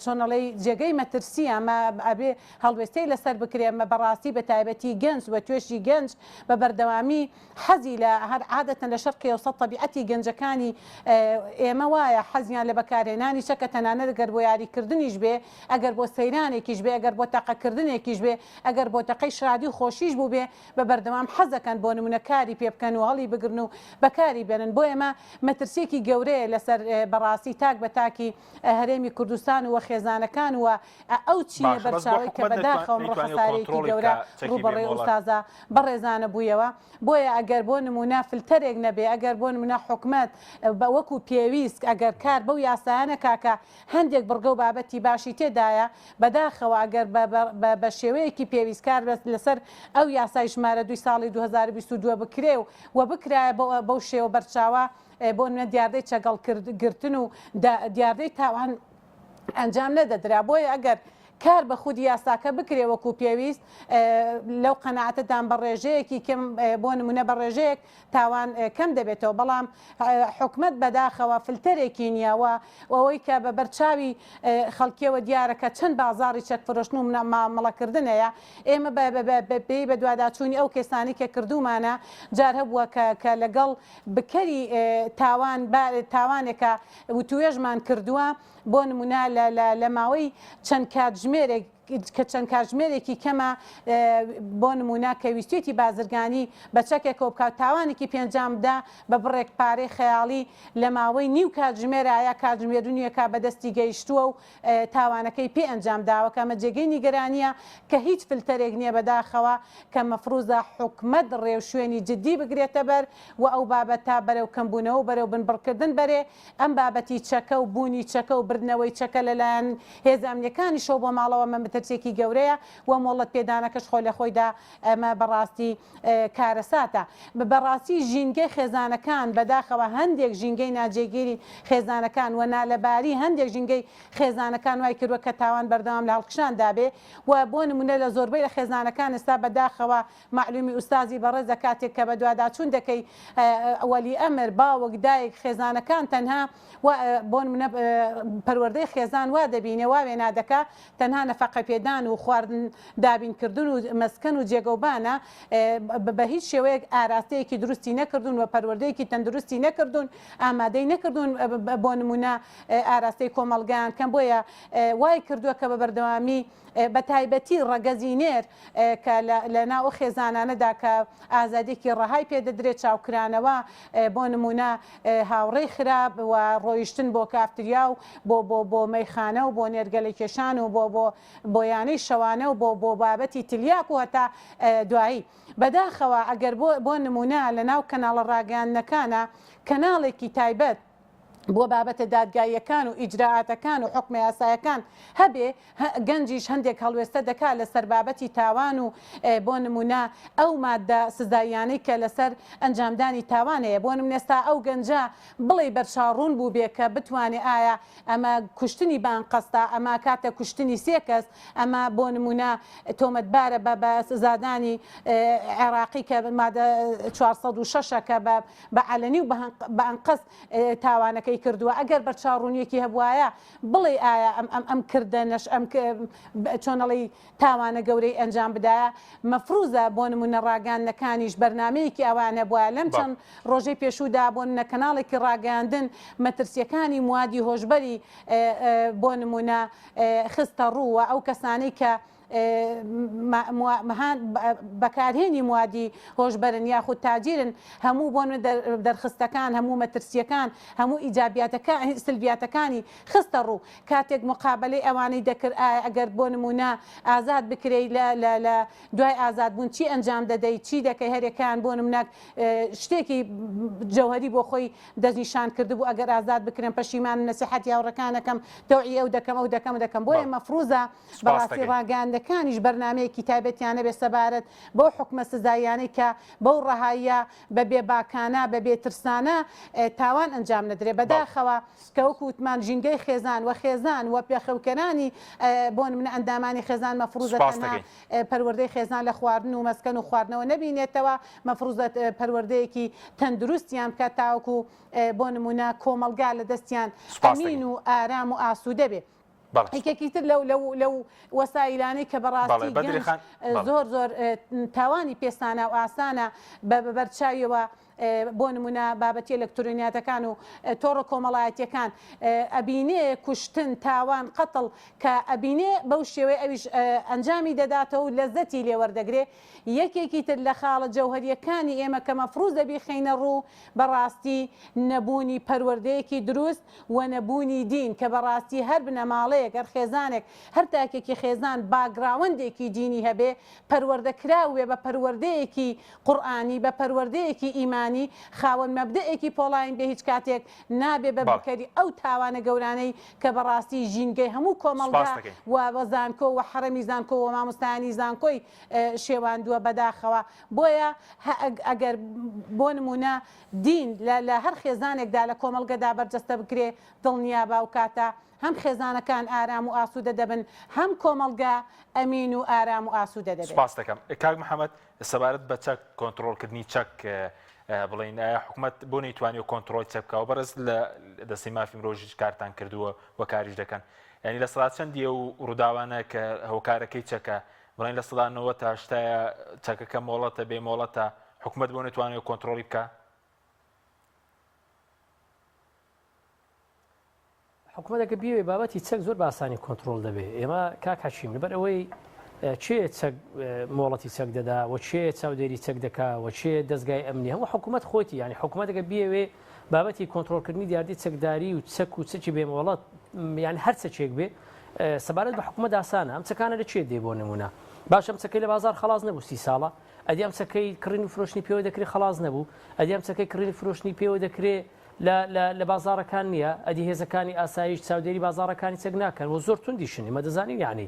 Speaker 2: چۆن ئەڵێی جێگەی مەترسیە ئەمە ئەبێ هەڵوێستەی لەسەر بکرێ ئەمە بەڕاستی بە تایبەتی گەنج و توێژی گەنج بە بەردەوامی حەزی لە هەر عادەتەن لە شەرقی ئەوسەت تەبیعەتی گەنجەکانی ئێمە وایە حەزیان لە بەکارهێنانی چەکە تەنانەت گەر بۆ یاریکردنیش بێ ئەگەر بۆ سەیرانێکیش بێ ئەگەر بۆ تەقەکردنێکیش بێ ئەگەر بۆ تەقەی شادی و خۆشیش بووبێ بە بەردەوام حەزەکەن بۆ نمونە کاری پێ بکەن و هەڵی بگرن و بەکاری بێنن بۆ ئێمە مەترسیەکی گەورەیە لەسەر بەڕاستی تاک بە تاکی هەرێمی کوردستان و خێزانەکان و ئەو چینە
Speaker 1: باشە بەس بۆ
Speaker 2: بەرچاوەی کە
Speaker 1: حکومەت نەتوان
Speaker 2: بەداخەوە ئەمڕۆ
Speaker 1: نەیتوانیوە
Speaker 2: خەسارەیەکی
Speaker 1: کۆنترۆڵی
Speaker 2: گەورە
Speaker 1: بکا چەکی بێ
Speaker 2: ڕووبەڕووی
Speaker 1: مۆڵەت؟
Speaker 2: ئوستازە بەڕێزانە بوویەوە بۆیە ئەگەر بۆ نمونە فلتەرێک نەبێ ئەگەر بۆ نمونە حکومەت بە وەکو پێویست ئەگەر کار بەو یاسایە نەکا کە هەندێک بڕگە و بابەتی باشی تێدایە، بەداخەوە ئەگەر بە شێوەیەکی پێویست کار لەسەر ئەو یاسای ژمارە دووی ساڵی 2022 بکرێ و بکرایە بەو شێوە بەرچاوە بۆ نمونە دیاردەی چەگەڵ گرتن و دیاردەی تاوان ئەنجام نەدەدرا بۆیە ئەگەر کار بە خودی یاساکە بکرێ وەکو پێویست لەو قەناعەتەدام بە ڕێژەیەکی کەم بۆ نمونە بە ڕێژەیەک تاوان کەم دەبێتەوە بەڵام حکومەت بەداخەوە فلتەرێکی نییە و ئەوەی کە بە بەرچاوی خەڵکیەوە دیارە کە چەند بازاڕی چەک فرۆشتن و مامەڵەکردن هەیە ئێمە بەپێی بەدواداچوونی ئەو کەسانی کە کردوومانە جار هەبووە کە کە لەگەڵ بکەری تاوان تاوانێکە وتوێژمان کردووە بۆ نمونە لە ماوەی چەند کاتژمێرێک کە چەند کاتژمێرێکی کەمە بۆ نموونە کە ویستویەتی بازرگانی بە چەکێکەوە بکات تاوانێکی پێنجام بدا بە بڕێک پارەی خەیاڵی لە ماوەی نیو کاتژمێرا یا کاتژمێر و نیوێکا بەدەستی گەیشتووە و تاوانەکەی پێ ئەنجام داوە کە ئەمە جێگەی نیگەرانییە کە هیچ فلتەرێک نییە بەداخەوە کە مەفروزە حکومەت ڕێوشوێنی جدی بگرێتە بەر و ئەو بابەتە بەرەو کەمبوونەوە و بەرەو بنبڕکردن بەرێ ئەم بابەتی چەکە و بوونی چەکە و بردنەوەی چەکە لەلایەن هێزە ئەمنیەکانیشەوە بۆ ماڵەوە ئەمە مەترسیەکی گەورەیە و مۆڵەت پێدانەکەش خۆی لە خۆیدا ئەمە بەڕاستی کارەساتە. بەڕاستی ژینگەی خێزانەکان بەداخەوە هەندێک ژینگەی ناجێگیری خێزانەکان و نالەباری هەندێک ژینگەی خێزانەکان وای کردوە کە تاوان بەردەوام لە هەڵکشاندا بێ و بۆ نمونە لە زۆربەی لە خێزانەکان ئێستا بەداخەوە مەعلومی ئوستازی بەڕێزە کاتێک کە بەدواداچوون دەکەی وەلی ئەمر، باوک، دایک، خێزانەکان تەنها بۆ نمونە پەروەردەی خێزان وا دەبینێ وا وێنا دەکا تەنها نەفەقە پێدان و خواردن دابین کردن و مەسکەن و جێگەوبانە بە هیچ شێوەیەک ئاراستەیەکی دروستی نەکردوون و پەروەردەیەکی تەندروستی نەکردوون ئامادەی نەکردوون بۆ نمونە ئاراستەی کۆمەڵگایان کەم بۆیە وای کردووە کە بە بەردەوامی بەتایبەتی ڕەگەزی نێر کە لە ناو ئەو خێزانانەدا کە ئازادیەکی ڕەهای پێ دەدرێت چاوکرانەوە بۆ نمونە هاوڕێی خراپ و ڕۆیشتن بۆ کافتریا و بۆ بۆ بۆ مەیخانە و بۆ نێرگەلە کێشان و بۆ بۆ بۆ یانەی شەوانە و بۆ بۆ بابەتی تلیاک و هەتا دوایی بەداخەوە ئەگەر بۆ بۆ نمونە لە ناو کەناڵە ڕاگەیاندنەکانە کەناڵێکی تایبەت بۆ بابەتە دادگاییەکان و ئیجرائاتەکان و حوکمە یاسایەکان هەبێ، گەنجیش هەندێک هەڵوێستە دەکا لەسەر بابەتی تاوان و بۆ نموونە ئەو ماددە سزاییانەی کە لەسەر ئەنجامدانی تاوان هەیە بۆ نمونە ئێستا ئەو گەنجە بڵێی بەرچاوڕوون بووبێ کە بتوانێ ئایا ئەمە کوشتنی بە ئەنقەستە ئەمە کاتە کوشتنی سێ کەس ئەمە بۆ نموونە تۆمەتبارە بە بە سزادانی عێراقی کە مادە 406 کە بە بە عەلەنی و بە ئەنقەست تاوانەکەی کردووە ئەگەر بەرچاوڕوونیەکی هەبوایە بڵێی ئایا ئەم ئەم ئەم کردەنەش ئەم چۆن ئەڵێی تاوانە گەورەی ئەنجام بدایە مەفروزە بۆ نمونە ڕاگەیاندنەکانیش بەرنامەیەکی ئاوایان هەبوایە لەم چەند ڕۆژەی پێشوودا بۆ نمونە کەناڵێکی ڕاگەیاندن مەترسیەکانی موادی هۆشبەری بۆ نمونە خستە ڕوو و ئەو کەسانەی کە بەکارهێنی موادی هۆشبەرن یاخود تاجیرن هەموو بۆن دەرخستەکان هەموو مەترسیەکان هەموو ئیجابیاتەکە سلبیاتەکانی خستە ڕوو کاتێک مقابلەی ئەوانەی دەکرد ئایا ئەگەر بۆ نمونە ئازاد بکرێی لە لە لە دوای ئازاد بوون چی ئەنجام دەدەی چی دەکەی هەرێکان بۆ نمونە شتێکی جەوهری بۆ خۆی دەستنیشان کردبوو ئەگەر ئازاد بکرێن پەشیمانم نەسیحەتی هاوڕێکانەکەم تەوعی ئەو دەکەم ئەو دەکەم دەکەم بۆیە مەفروزە
Speaker 1: سوپاست
Speaker 2: بەڕاستی
Speaker 1: دەکەین.
Speaker 2: ڕاگەیاندنەکان. دادگەکانیش بەرنامەیەکی تایبەتیان هەبێ سەبارەت بەو حوکمە سزاییانەی کە بەو ڕەهاییە بە بێباکانە بە بێترسانە تاوان ئەنجام نەدرێ. بەداخەوە کە وەکو وتمان ژینگەی خێزان و خێزان و پێخەوکەرانی بۆ نمونە ئەندامانی خێزان مەفروزە تەنها پەروەردەی خێزان لە خواردن و مەسکەن و خواردنەوە نەبینێتەوە، مەفروزە پەروەردەیەکی تەندروستیان بکات تاوەکو بۆ نمونە کۆمەڵگا لە دەستیان ئەمین و ئارام و ئاسوودە بێ. یەکێکی تر لەو لەو لەو وەسایلانەی کە بەڕاستی گەنج زۆر زۆر تاوانی پێسانە و ئاسانە بە بەرچاویەوە بۆ نمونە بابەتی ئەلکترۆنیاتەکان و تۆڕە کۆمەڵایەتیەکان ئەبینێ کوشتن تاوان قەتڵ کە ئەبینێ بەو شێوەی ئەویش ئەنجامی دەداتەوە و لەزەتی لێ وەردەگرێ یەکێکی تر لە خاڵە جەوهەریەکانی ئێمە کە مەفروزە بیخەینە ڕوو بەڕاستی نەبوونی پەروەردەیەکی دروست و نەبوونی دین کە بەڕاستی هەر بنەماڵەیەک هەر خێزانێک هەر تاکێکی خێزان باکگراوەندێکی دینی هەبێ پەروەردە کراو بێ بە پەروەردەیەکی قورئانی بە پەروەردەیەکی ئیمانی خاوەن مەبدەئێکی پۆڵاین بێ هیچ کاتێک نابێ بە بکەری ئەو تاوانە گەورانەی کە بەڕاستی ژینگەی هەموو کۆمەڵگا و و زانکۆ و حەرەمی زانکۆ و مامۆستایانی زانکۆی شێواندووە بەداخەوە بۆیە ئەگەر بۆ نمونە دین لە لە هەر خێزانێکدا لە کۆمەڵگەدا بەرجەستە بکرێ دڵنیابە ئەوکاتە هەم خێزانەکان ئارام و ئاسوودە دەبن، هەم کۆمەڵگە ئەمین و ئارام و ئاسوودە دەبێت.
Speaker 1: سوپاست دەکەم کاک محەمەد. سەبارەت بە چەک، کۆنتڕۆڵکردنی چەک بڵێین ئایا حکومەت بۆ نەیتوانیوە کۆنتڕۆڵی چەک بکا و بەڕێز لە دەستەی مافی مرۆژیش کارتان کردووە و کاریش دەکەن یانی لە سەدا چەندی ئەو ڕووداوانە کە هۆکارەکەی چەکە بڵێن 90% تا هەشتایە چەکەکە مۆڵەتە بێ مۆڵەتە حکومەت بۆ نەتوانێت کۆنتڕۆڵی بکا؟
Speaker 4: حکومەت ئەگەر بیەوێ بابەتی چەک زۆر بە ئاسانی کۆنترۆڵ دەبێ ئێمە کاک حەکیم لەبەر ئەوەی کێ چەک مۆڵەتی چەک دەدا و کێ چاودێری چەک دەکا و کێ دەزگای ئەمنی هەموو حکوومەت خۆیتی یعنی حکوومەت ئەگەر بیەوێ بابەتی کۆنترۆڵکردنی دیاردەی چەکداری و چەک و چەکی بێ مۆڵەت یان هەر چەکێک بێ سەبارەت بە حکوومەت ئاسانە ئەم چەکانە لە کێ دێ بۆ نمونە باش ئەم چەکەی لە بازار خەڵاس نەبوو سی ساڵە ئەدی ئەم چەکەی کڕین و فرۆشتنی پێوە دەکرێ خەڵاس نەبوو ئەدی ئەم چەکەی کڕین و فرۆشتنی پێوە دەکرێ لە لە لە بازاڕەکان نییە ئەدی هێزەکانی ئاسایش چاودێری بازاڕەکانی چەک ناکەن و زۆر توندیشن ئێمە دەزانین یعنی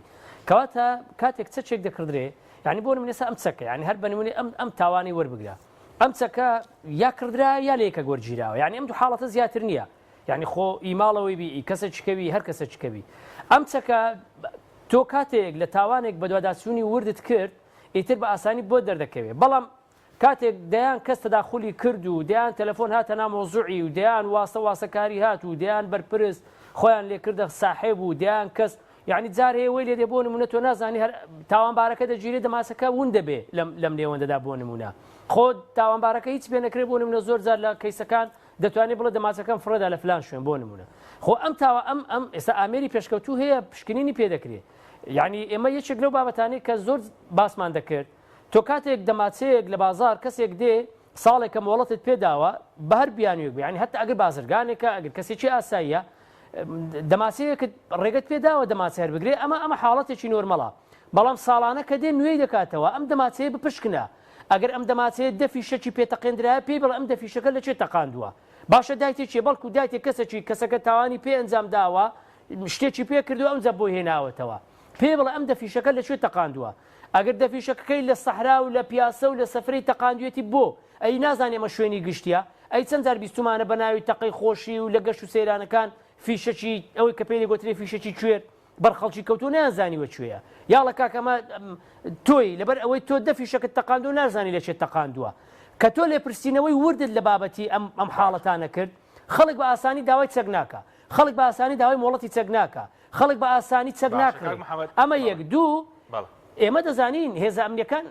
Speaker 4: کەواتە کاتێک چەکێک دەکڕدرێ یعنی بۆ نمونە ئێستا ئەم چەکە یعنی هەر بە نمونەی ئەم ئەم تاوانەی وەربگرە ئەم چەکە یا کڕدرا یا لە یەکەک وەرگیراوە یعنی ئەم دوو حاڵەتە زیاتر نییە یعنی خۆ ئی ماڵەوەی بی ئی کەسێکی کەوی هەر کەسێکی کەوی ئەم چەکە تۆ کاتێک لە تاوانێک بەدواداچوونی وردت کرد ئیتر بە ئاسانی بۆت دەردەکەوێ بەڵام کاتێک دەیان کەس تەداخولی کرد و دەیان تەلەفۆن هاتە ناو مەوزوعی و دەیان واستە واستەکاری هات و دەیان بەرپرس خۆیان لێ کردە ساحێب و دەیان کەس یعنی جار هەیە وەی لێ دێ بۆ نمونە تۆ نازانی هەر تاوانبارەکە دەگیرێ دەماسەکە ون دەبێ لەم لەم نێوەندەدا بۆ نمونە خۆ تاوانبارەکە هیچ پێ نەکرێ بۆ نمونە زۆر جار لە کەیسەکان دەتوانێت بڵێ دەماچەکەم فڕێدا لە فلان شوێن بۆ نمونە خۆ ئەم تاوە ئەم ئەم ئێستا ئامێری پێشکەوتوو هەیە پشکنینی پێ دەکرێ یعنی ئێمە یەکێک لەو بابەتانەی کە زۆر باسمان دەکرد تۆ کاتێک دەماچەیەک لە بازاڕ کەسێک دێ ساڵێکە مۆڵەتت پێ داوە بە هەر بیانوویەک بێ یانی هەتا ئەگەر بازرگانێکە ئەگەر کەسێکی ئاساییە دەماچەیەکت ڕێگەت پێ داوە دەماچە هەر بگرێ ئەمە ئەمە حاڵەتێکی نۆرمەڵە بەڵام ساڵانە کە دێ نوێی دەکاتەوە ئەم دەماچەیە بپشکنە ئەگەر ئەم دەماچەیە دەفیشەکی پێ تەقێندرایە پێی بڵێ ئەم دەفیشەکە لە چێ تەقاندووە باشە دایتێ چیە بەڵکو دایتێ کەسێکی کەسەکە تاوانی پێ ئەنجام داوە شتێکی پێ کردو ئەمجا بۆی هێناوەتەوە پێی بڵێ ئەم دەفیشەکە لە کوێ تەقاندووە؟ ئەگەر دەفیشەکەکەی لە سەحرا و لە پیاسە و لە سەفرەی تەقاندویەتی بۆ؟ ئەی نازانی ئەمە شوێنی گشتیە؟ ئەی چەند جار بیستومانە بە ناوی تەقەی خۆشی و لە گەشت و سەیرانەکان فیشەکی ئەوەی کە پێی دەگۆترێ فیشەکی کوێر بەر خەڵکی کەوتووە نەیانزانیوە کوێیە؟ یاڵە کاکە ئەمە تۆی لەبەر ئەوەی تۆ دە فیشەکت تەقاندووە نازانی لە کوێ تەقاندووە. کە تۆ لێپرسینەوەی وردت لە بابەتی ئەم ئەم حاڵەتانە کرد خەڵک بە ئاسانی داوای چەک ناکا. خەڵک بە ئاسانی داوای مۆڵەتی چەک ناکا. خەڵک بە ئاسانی چەک
Speaker 1: باشە
Speaker 4: ناکڕێ
Speaker 1: کاک محەمەد
Speaker 4: ئەمە
Speaker 1: بەڵێ
Speaker 4: یەک دوو
Speaker 1: بەڵێ.
Speaker 4: ئێمە دەزانین هێزە ئەمنیەکان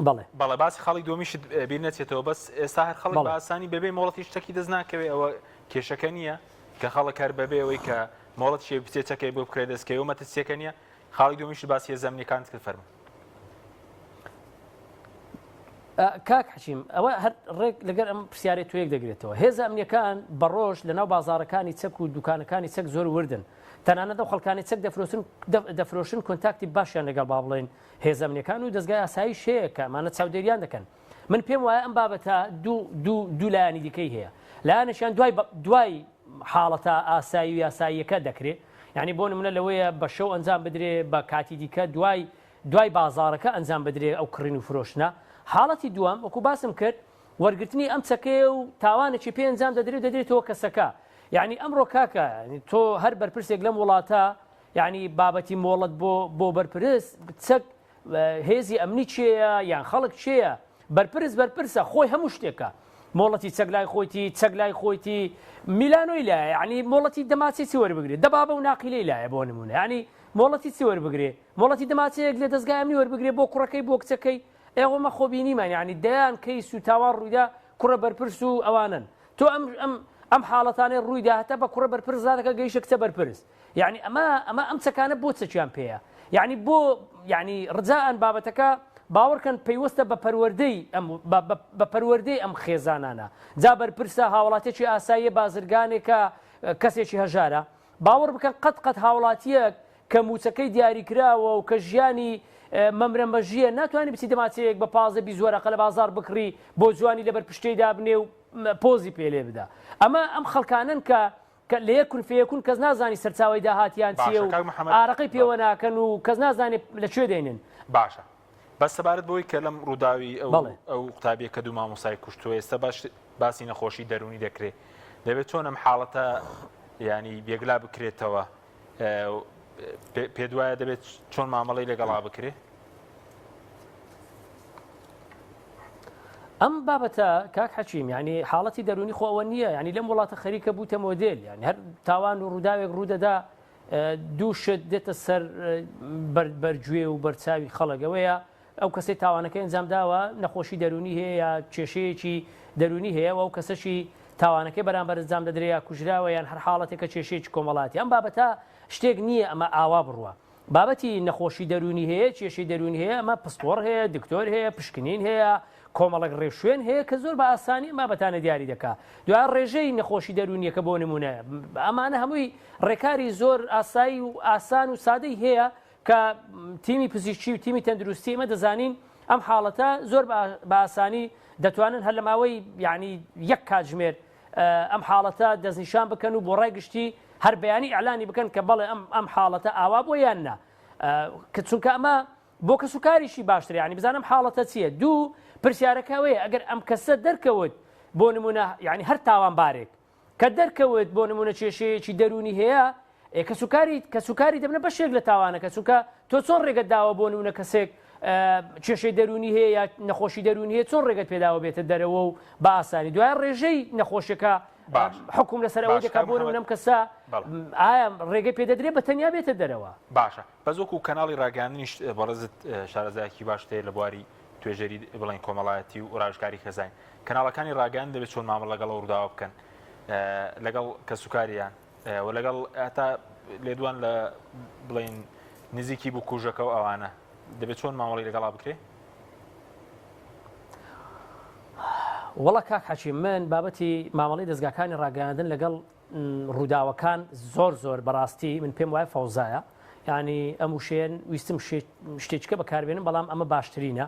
Speaker 4: بەڵێ.
Speaker 1: بەڵێ باسی خاڵی دووەمیشت بیر نەچێتەوە بەس ئێستا هەر خەڵک بە
Speaker 4: بەڵێ.
Speaker 1: ئاسانی بەبێ مۆڵەتیش چەکی دەست ناکەوێ ئەوە کێشەکە نییە کە خەڵک هەر بەبێ ئەوەی کە مۆڵەتیشی بچێ چەکەی بۆ بکرێ دەست کەوێ و مەترسیەکە نییە خاڵی دووەمیشت باسی هێزە ئەمنیەکانت کرد فەرموو.
Speaker 4: کاک حەکیم ئەوە هەر ڕێک لەگەر ئەم پرسیارەی تۆ یەک دەگرێتەوە هێزە ئەمنیەکان بە ڕۆژ لەناو بازاڕەکانی چەک و دوکانەکانی چەک زۆر وردن تەنانەت ئەو خەڵکانی چەک دەفرۆشن دەفرۆشن کۆنتاکتی باشیان لەگەڵ با بڵێن هێزە ئەمنیەکان و دەزگای ئاسایش هەیە کە ئەمانە چاودێریان دەکەن من پێم وایە ئەم بابەتە دوو دوو دوو لایەنی دیکەی هەیە لایەنێکیان دوای دوای حاڵەتە ئاسایی و یاساییەکە دەکرێت. یعنی بۆ نمونە لەوەیە بە شەو ئەنجام بدرێ بە کاتی دیکە دوای دوای بازاڕەکە ئەنجام بدرێ ئەو کڕین و فرۆشتنە. حاڵەتی دووەم وەکو باسم کرد وەرگرتنی ئەم چەکەیە و تاوانێکی پێ ئەنجام دەدرێ و دەدرێتەوە کەسەکە. یعنی ئەمڕۆ کاکە تۆ هەر بەرپرسێک لەم وڵاتە یعنی بابەتی مۆڵەت بۆ بۆ بەرپرس چەک هێزی ئەمنی کێیە یان خەڵک کێیە؟ بەرپرس بەرپرسە خۆی هەموو شتێکە. مۆڵەتی چەک لای خۆیتی، چەک لای خۆیتی، میلانۆی لایە، یعنی مۆڵەتی دەماچەی چی وەربگرێ؟ دەبابە و ناقیلەی لایە بۆ نموونە، یعنی مۆڵەتی چی وەربگرێ؟ مۆڵەتی دەماچەیەک لە دەزگای ئەمنی وەربگرێ بۆ کوڕەکەی بۆ کچەکەی؟ ئێ ئەمە خۆ بینیمان یعنی دەیان کەیس و تاوان ڕوویدا کوڕە بەرپرس و ئەوانەن. تۆ ئەم ئەم ئەم حاڵەتانەی ڕوویدا هەتا بە کوڕە بەرپرس رادەکا گەیشتە کچە بەرپرس. یەعنی ئەمە ئەمە ئەم چەکانە بۆ چەکیان پێیە یەعنی بۆ یەعنی ڕجائەن بابەتەکە باوەڕکەن پەیوەستە بە پەروەردەی ئەم بە پەروەردەی ئەم خێزانانە جا بەرپرسە هاوڵاتێکی ئاساییە بازرگانێکە کەسێکی هەژارە باوەڕ بکەن قەت قەت هاوڵاتیەک کە موچەکەی دیاریکراوە و کە ژیانی مەمرە مەژیە ناتوانانی بچی دەماچەیەک بە پازە بیست وەرەقە لە بازار بکڕی بۆ جوانی لەبەر پشتەی دابنێ و پۆزی پێ لێ بدا ئەمە ئەم خەڵکانن کە کە لە یەک کون فەیەکون کەس نازانی سەرچاوەی داهاتیان چییە
Speaker 1: باشە
Speaker 4: و
Speaker 1: کاک محەمەد
Speaker 4: ئارەقەی
Speaker 1: بەڵێ.
Speaker 4: پێوە ناکەن و کەس نازانێ لە کوێ دێنن.
Speaker 1: باشە بەس سەبارەت بەوەی کە لەم ڕووداوی ئەو
Speaker 4: بەڵێ.
Speaker 1: ئەو قوتابیە کە دوو مامۆستای کوشتووە ئێستا باش باسی نەخۆشی دەروونی دەکرێ دەبێت چۆن ئەم حاڵەتە یانی یەکلا بکرێتەوە پێت وایە دەبێت چۆن مامەڵەی لەگەڵا بکرێ؟
Speaker 4: ئەم بابەتە کاک حەکیم یعنی حاڵەتی دەرونی خۆ ئەوە نییە یعنی لەم وڵاتە خەریکە بووتە مۆدێل یعنی هەر تاوان و ڕووداوێک ڕوودەدا دوو شت دێتە سەر بەرگوێ و بەرچاوی خەڵک ئەوەیە ئەو کەسەی تاوانەکەی ئەنجام داوە نەخۆشی دەروونی هەیە یا کێشەیەکی دەروونی هەیە و ئەو کەسەشی تاوانەکەی بەرامبەر ئەنجام دەدرێ یا کوژراوە یان هەر حاڵەتێکە کێشەیەکی کۆمەڵاتی ئەم بابەتە شتێک نییە ئەمە ئاوا بڕوا بابەتی نەخۆشی دەروونی هەیە کێشەی دەروونی هەیە ئەمە پسپۆڕ هەیە دکتۆر هەیە پشکنین هەیە کۆمەڵێک ڕێوشوێن هەیە کە زۆر بە ئاسانی ئەم بابەتانە دیاری دەکا دوای ڕێژەی نەخۆشی دەروونیەکە بۆ نمونە ئەمانە هەمووی ڕێکاری زۆر ئاسایی و ئاسان و سادەی هەیە کە تیمی پزیشکی و تیمی تەندروستی ئێمە دەزانین ئەم حاڵەتە زۆر بە ئاسانی دەتوانن هەر لە ماوەی یعنی یەک کاتژمێر ئەم حاڵەتە دەستنیشان بکەن و بۆ ڕای گشتی هەر بەیانی ئیعلانی بکەن کە بەڵێ ئەم ئەم حاڵەتە ئاوا بۆ یان نا کە چونکە ئەمە بۆ کەس و کاریشی باشتر ینی بزانم حاڵەتە چییە دوو پرسیارەکە ئەوەیە ئەگەر ئەم کەسە دەرکەوت بۆ نمونە یعنی هەر تاوانبارێک کە دەرکەوت بۆ نمونە کێشەیەکی دەروونی هەیە ئێ کەسوکاری کەسوکاری دەبنە بەشێک لە تاوانەکە چونکە تۆ چۆن ڕێگەت داوە بۆ نمونە کەسێک کێشەی دەروونی هەیە یا نەخۆشی دەروونی هەیە چۆن ڕێگەت پێداوە بێتە دەرەوە و بە ئاسانی دوای ڕێژەی نەخۆشیەکە
Speaker 1: باش
Speaker 4: حکوم لەسەر ئەوەی
Speaker 1: باش
Speaker 4: دەکات
Speaker 1: کاک
Speaker 4: بۆ
Speaker 1: محەممەد
Speaker 4: نمونە ئەم کەسە
Speaker 1: بەڵێ
Speaker 4: ئایا ڕێگەی پێدەدرێ بە تەنیا بێتە دەرەوە
Speaker 1: باشە بەس وەکو کەناڵی ڕاگەیاندنیش بەڕێزت شارەزایەکی باشت هەیە لە بواری توێژەری بڵێن کۆمەڵایەتی و ڕاوێژکاری خێزانی کەناڵەکانی ڕاگەیاندن دەبێت چۆن مامەڵە لەگەڵ ئەو ڕووداوە بکەن لەگەڵ کەسوکاریان و لەگەڵ هەتا لێدوان لە بڵین نزیکی بکوژەکە و ئەوانە دەبێت چۆن مامەڵی لەگەڵا بکرێ؟
Speaker 4: وەڵا کاک حەکیم من بابەتی مامەڵی دەزگاکانی ڕاگەیاندن لەگەڵ ڕووداوەکان زۆر زۆر بەڕاستی من پێم وایە فەوزایە ینی ئەم وشێن ویستم شتێککە بەکاربێنم بەڵام ئەمە باشترینە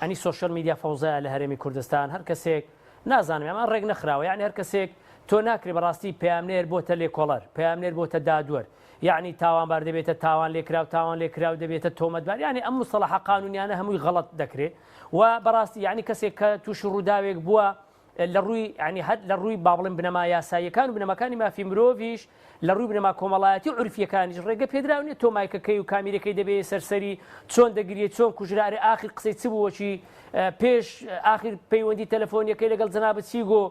Speaker 4: ئەنی سۆشیال میدیا فەوزایە لە هەرێمی کوردستان هەر کەسێک نازانم ئەمە ڕێک نەخراوە یعنی هەر کەسێک تۆ ناکرێ بەڕاستی پەیامنێر بۆتە لێکۆڵەر پەیامنێر بۆتە دادوەر یعنی تاوانبار دەبێتە تاوان لێکراو تاوان لێکراو دەبێتە تۆمەتبار یعنی ئەم مستەڵەحە قانونیانە هەمووی غەڵەت دەکرێ و بەڕاستی یعنی کەسێک کە تووشی ڕووداوێک بووە لە ڕووی یانی هەر لە ڕووی با بڵێم بنەما یاساییەکان و بنەماکانی مافی مرۆڤیش لە ڕووی بنەما کۆمەڵایەتی و عورفییەکانیش ڕێگە پێدراو نییە تۆ مایکەکەی و کامیرەکەی دەبێ سەر سەری چۆن دەگریێ چۆن کوژرا ئەرێ ئاخیر قسەی چ بوو وەکی پێش ئاخیر پەیوەندی تەلەفۆنیەکەی لەگەڵ جەنابت چی گۆ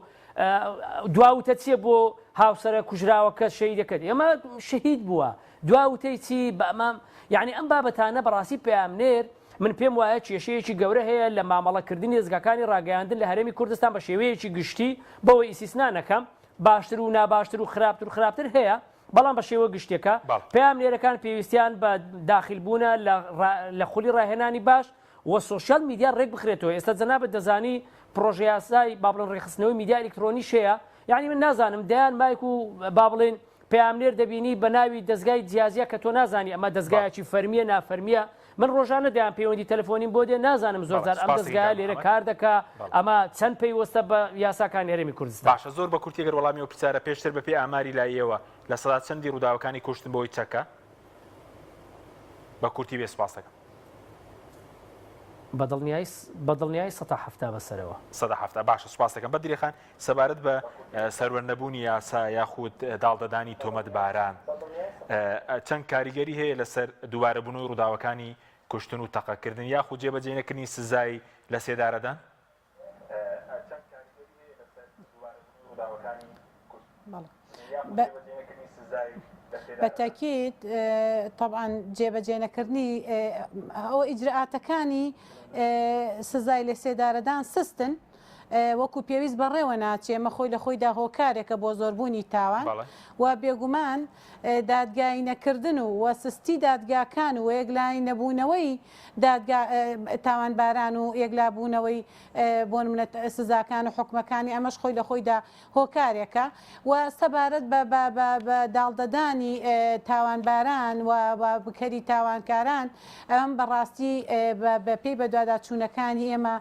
Speaker 4: دوا وتە چییە بۆ هاوسەرە کوژراوەکە شەهیدەکەت ئێمە شەهید بووە دوا وتەی چی بە ئەمە یعنی ئەم بابەتانە بەڕاستی پەیامنێر من پێم وایە کێشەیەکی گەورە هەیە لە مامەڵەکردنی دەزگاکانی ڕاگەیاندن لە هەرێمی کوردستان بە شێوەیەکی گشتی، بەوەی ئیسیسنا نەکەم، باشتر و ناباشتر و خراپتر و خراپتر هەیە، بەڵام بە شێوە گشتیەکە پەیامنێرەکان پێویستیان بە داخیلبوونە لە خولی ڕاهێنانی باش و سۆشیال میدیا ڕێک بخرێتەوە. ئێستا جەنابت دەزانی پڕۆژەیاسای با بڵێن ڕێکخستنەوەی میدیا ئەلیکترۆنیش هەیە، یانی من نازانم دەیان مایک و با بڵێین پەیامنێر دەبینی بە ناوی دەزگای جیاجیا کە تۆ نازانی ئەمە دەزگایەکی فەرمیە نافەرمیە. من ڕۆژانە دەیان پەیوەندی تەلەفۆنیم بۆ دێ نازانم زۆر
Speaker 1: بەڵێ
Speaker 4: جار ئەم
Speaker 1: سوپاس
Speaker 4: دەزگایە
Speaker 1: کاک
Speaker 4: لێرە
Speaker 1: محەمەد.
Speaker 4: کار دەکا
Speaker 1: بەڵێ.
Speaker 4: ئەمە چەند پەیوەستە بە یاساکانی هەرێمی کوردستان.
Speaker 1: باشە زۆر بە کورتی گەر وەڵامی ئەو پرسیارە پێشتر بە پێی ئاماری لای ئێوە لە سەدا چەندی ڕووداوەکانی کوشتن بەهۆی چەکە؟ بە کورتی بێ سوپاس دەکەم.
Speaker 4: بە دڵنیایی بە دڵنیایی سەتا 70 بەسەرەوە.
Speaker 1: سەدا 70 باشە سوپاس دەکەم بەدریە خان سەبارەت بە سەروەر نەبوونی یاسا یاخود داڵدەدانی تۆمەتباران چەند کاریگەری هەیە لەسەر دووبارەبوونەوەی ڕووداوەکانی کوشتن و تەقەکردن یاخود جێبەجێ نەکردنی سزای لە سێدارەدان؟
Speaker 2: بە تەکید تەبعەن جێبەجێ نەکردنی ئەوە ئیجرئاتەکانی سزای لە سێدارەدان سستن وەکو پێویست بەڕێوە ناچێ مە خۆی لە خۆیدا هۆکارێکە بۆ زۆربوونی تاوان و بێگومان دادگایی نەکردن و و سستی دادگاکان و یەکلایی نەبوونەوەی دادگا تاوانباران و یەکلابوونەوەی بۆ نمونە سزاکان و حکومەکانی ئەمەش خۆی لە خۆیدا هۆکارێکە و سەبارەت بە بە بە بە داڵدەدانی تاوانباران و و بکەری تاوانکاران ئەم بەڕاستی بە بە پێی بەدواداچوونەکانی ئێمە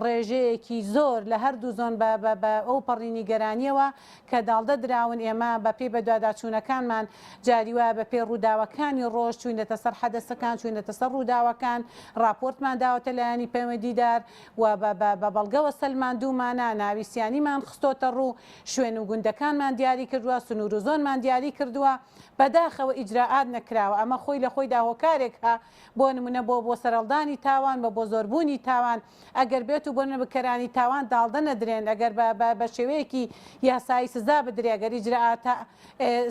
Speaker 2: ڕێژەیەکی زۆر لە هەردوو زۆن بە بە بە ئەوپەڕی نیگەرانییەوە کە داڵدە دراون ئێمە بە پێی بەدواداچوونەکانمان جاری وایە بە پێی ڕووداوەکانی ڕۆژ چووینەتە سەر حەدەسەکان چووینەتە سەر ڕووداوەکان ڕاپۆرتمان داوەتە لایەنی پەیوەندیدار و بە بە بە بەڵگەوە سەلماندوومانە، ناوی سیانیمان خستۆتە ڕوو، شوێن و گوندەکانمان دیاری کردووە، سنوور و زۆنمان دیاری کردووە، بەداخەوە ئیجرائات نەکراوە، ئەمە خۆی لە خۆیدا هۆکارێکە بۆ نموونە بۆ بۆ سەرهەڵدانی تاوان و بۆ زۆربوونی تاوان، ئەگەر بێت و بۆ نموونە بکەرانی تاوان داڵدە نەدرێن، ئەگەر بە بە بە شێوەیەکی یاسایی سزا بدرێ، ئەگەر ئیجرائاتە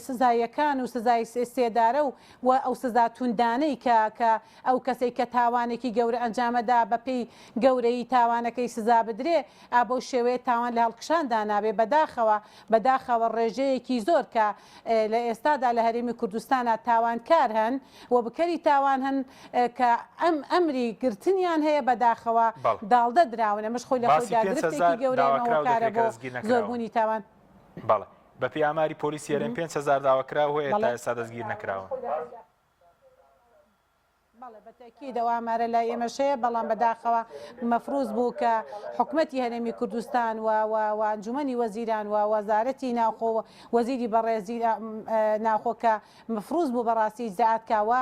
Speaker 2: سزاییەکان و سزای سێدارە و و ئەو سزا توندانەی کە کە ئەو کەسەی کە تاوانێکی گەورە ئەنجامەدا بە پێی گەورەیی تاوانەکەی سزا بدرێ ئا بەو شێوەیە تاوان لە هەڵکشاندا نابێ بەداخەوە بەداخەوە ڕێژەیەکی زۆر کە لە ئێستادا لە هەرێمی کوردستانا تاوانکار هەن و بکەری تاوان هەن کە ئەم ئەمری گرتنیان هەیە بەداخەوە
Speaker 1: بەڵێ.
Speaker 2: داڵدە دراون ئەمەش خۆی لە
Speaker 1: باسی
Speaker 2: خۆیدا
Speaker 1: 5000
Speaker 2: گرفتێکی گەورەیە ئەمە
Speaker 1: داواکراو
Speaker 2: هۆکارە
Speaker 1: دەکرێ کە
Speaker 2: بۆ
Speaker 1: دەستگیر نەکراون.
Speaker 2: زۆربوونی تاوان.
Speaker 1: بەڵێ. بە پێی ئاماری پۆلیسی هەرێم 5000 داواکراو هەیە تا
Speaker 2: بەڵێ.
Speaker 1: ئێستا دەستگیر نەکراون.
Speaker 2: بەڵێ بە تەئکید ئەو ئامارە لای ئێمەش هەیە، بەڵام بەداخەوە مەفروز بوو کە حکومەتی هەرێمی کوردستان و و و ئەنجومەنی وەزیران و وەزارەتی ناوخۆ و وەزیری بەڕێزی ناوخۆ کە مەفروز بوو بەڕاستی ئیجرائات کا و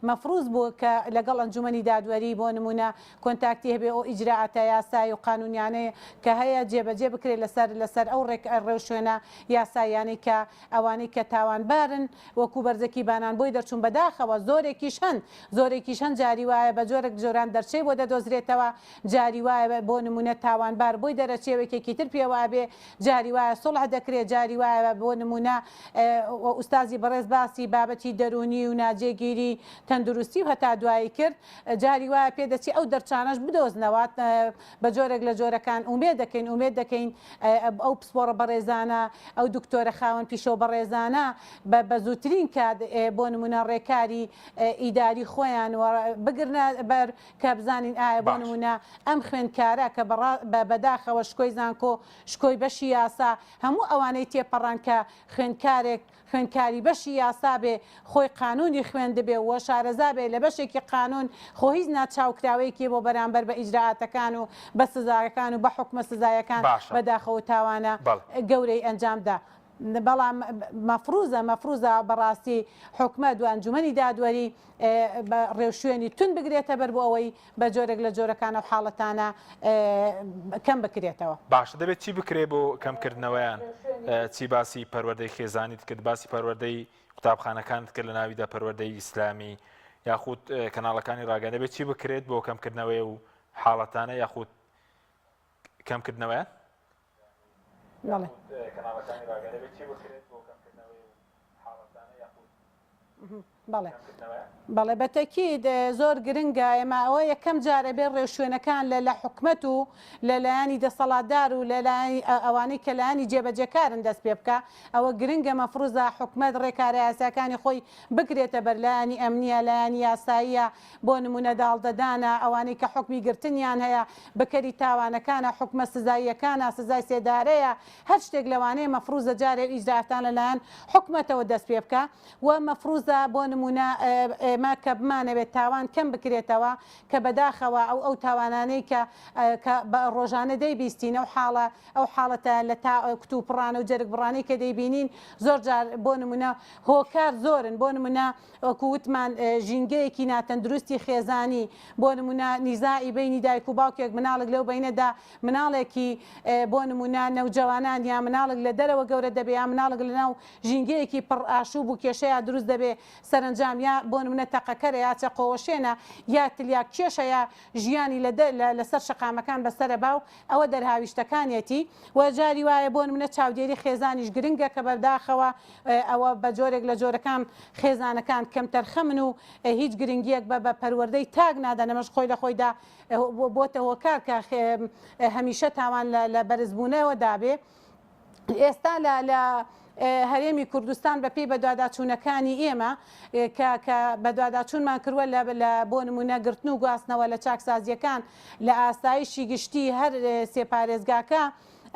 Speaker 2: مەفروز بوو کە لەگەڵ ئەنجومەنی دادوەری بۆ نمونە کۆنتاکتی هەبێ ئەو ئیجرائاتە یاسایی و قانونیانەی کە هەیە جێبەجێ بکرێت لەسەر لەسەر ئەو ڕێک ڕێوشوێنە یاساییانەی کە ئەوانەی کە تاوانبارن وەکو بەرزەکی بانان بۆی دەرچوون بەداخەوە زۆرێکیش هەن زۆرێکیش هەن جاری وایە بە جۆرێک جۆران دەرچەی بۆ دەدۆزرێتەوە جاری وایە بۆ نمونە تاوانبار بۆی دەرەچێ و یەکێکی تر پێوە ئەبێ جاری وایە سوڵح دەکرێ جاری وایە بۆ نمونە ئوستازی بەڕێز باسی بابەتی دەروونی و ناجێگیری تەندروستی و هەتا دوایی کرد جاری وایە پێدەچی ئەو دەرچانەش بدۆزنەوە بە جۆرێک لە جۆرەکان ئومێد دەکەین ئومێد دەکەین ئەو پسپۆڕە بەڕێزانە ئەو دکتۆرە خاوەن پیشە و بەڕێزانە بە بە زووترین کات بۆ نمونە ڕێکاری ئیداری خۆیان و بگرنە بەر کە بزانین ئایا بۆ
Speaker 1: باش.
Speaker 2: نمونە ئەم خوێندکارە کە بە بەداخەوە شکۆی زانکۆ شکۆی بەشی یاسا هەموو ئەوانەی تێپەڕان کە خوێندکارێک خوێندکاری بەشی یاسا بێ خۆی قانونی خوێندبێ و شارەزا بێ لە بەشێکی قانون خۆ هیچ ناچاوکراوەیەکی بۆ بەرامبەر بە ئیجرائاتەکان و بە سزاکان و بە حوکمە سزایەکان
Speaker 1: باشە.
Speaker 2: بەداخەوە تاوانە
Speaker 1: بەڵێ.
Speaker 2: گەورەی ئەنجام دا بەڵام مەفروزە مەفروزە بەڕاستی حکومەت و ئەنجومەنی دادوەری بە ڕێوشوێنی توند بگرێتە بەر بۆ ئەوەی بە جۆرێک لە جۆرەکان ئەو حاڵەتانە کەم بکرێتەوە.
Speaker 1: باشە دەبێت چی بکرێ بۆ کەمکردنەوەیان؟ چی باسی پەروەردەی خێزانیت کرد، باسی پەروەردەی قوتابخانەکانت کرد لە ناویدا پەروەردەی ئیسلامی یاخود کەناڵەکانی ڕاگەیاندن دەبێت چی بکرێت بۆ کەمکردنەوەی و حاڵەتانە یاخود کەمکردنەوەیان؟
Speaker 2: بەڵێ. بەڵێ بەڵێ بە تەکید زۆر گرنگە ئێمە ئەوە یەکەم جار ئەبێ ڕێوشوێنەکان لە لە حکومەت و لە لایەنی دەسەڵاتدار و لە لایەنی ئەوانەی کە لایەنی جێبەجێکارن دەست پێ بکا ئەوە گرنگە مەفروزە حکومەت ڕێکارە یاساکانی خۆی بگرێتە بەر لایەنی ئەمنیە لایەنی یاساییە بۆ نمونە داڵدەدانە ئەوانەی کە حوکمی گرتنیان هەیە بکەری تاوانەکانە حوکمە سزاییەکانە سزای سێدارەیە هەر شتێک لەوانەیە مەفروزە جارێ ئیجرائاتان لەلایەن حکومەتەوە دەست پێ بکا و مەفروزە بۆ نمونە. نموونە ئێمە کە بمانەوێت تاوان کەم بکرێتەوە کە بەداخەوە ئەو ئەو تاوانانەی کە کە بە ڕۆژانە دەیبیستین ئەو حاڵە ئەو حاڵەتە لە تا کتوپڕانە و جەرگبڕانەی کە دەیبینین زۆر جار بۆ نموونە هۆکار زۆرن بۆ نموونە وەکو وتمان ژینگەیەکی ناتەندروستی خێزانی بۆ نموونە نیزاعی بەینی دایک و باوکێک مناڵێک لەو بەینەدا مناڵێکی بۆ نموونە نەوجەوانان یا مناڵێک لە دەرەوە گەورە دەبێ یا مناڵێک لە ناو ژینگەیەکی پڕ ئاشوب و کێشەیا دروست دەبێ سەرەنجام یا بۆ نمونە تەقەکەرە یا چەقۆوەشێنە یا تلیاک کێشە یا ژیانی لە لەسەر شەقامەکان بەسەرە با و ئەوە دەرهاویشتەکانیەتی و جاری وایە بۆ نمونە چاودێری خێزانیش گرنگە کە بەداخەوە ئەوە بە جۆرێک لە جۆرەکان خێزانەکان کەمتەرخەمن و هیچ گرنگیەک بە بە پەروەردەی تاک نادەن ئەمەش خۆی لە خۆیدا بۆتە هۆکار کە هەمیشە تاوان لە بەرزبوونەوە دابێ. ئێستا لە لە هەرێمی کوردستان بە پێی بەدواداچوونەکانی ئێمە کە کە بەدواداچوونمان کردووە لە لە بۆ نموونە گرتن و گواستنەوە لە چاکسازییەکان لە ئاسایشی گشتی هەر سێ پارێزگاکە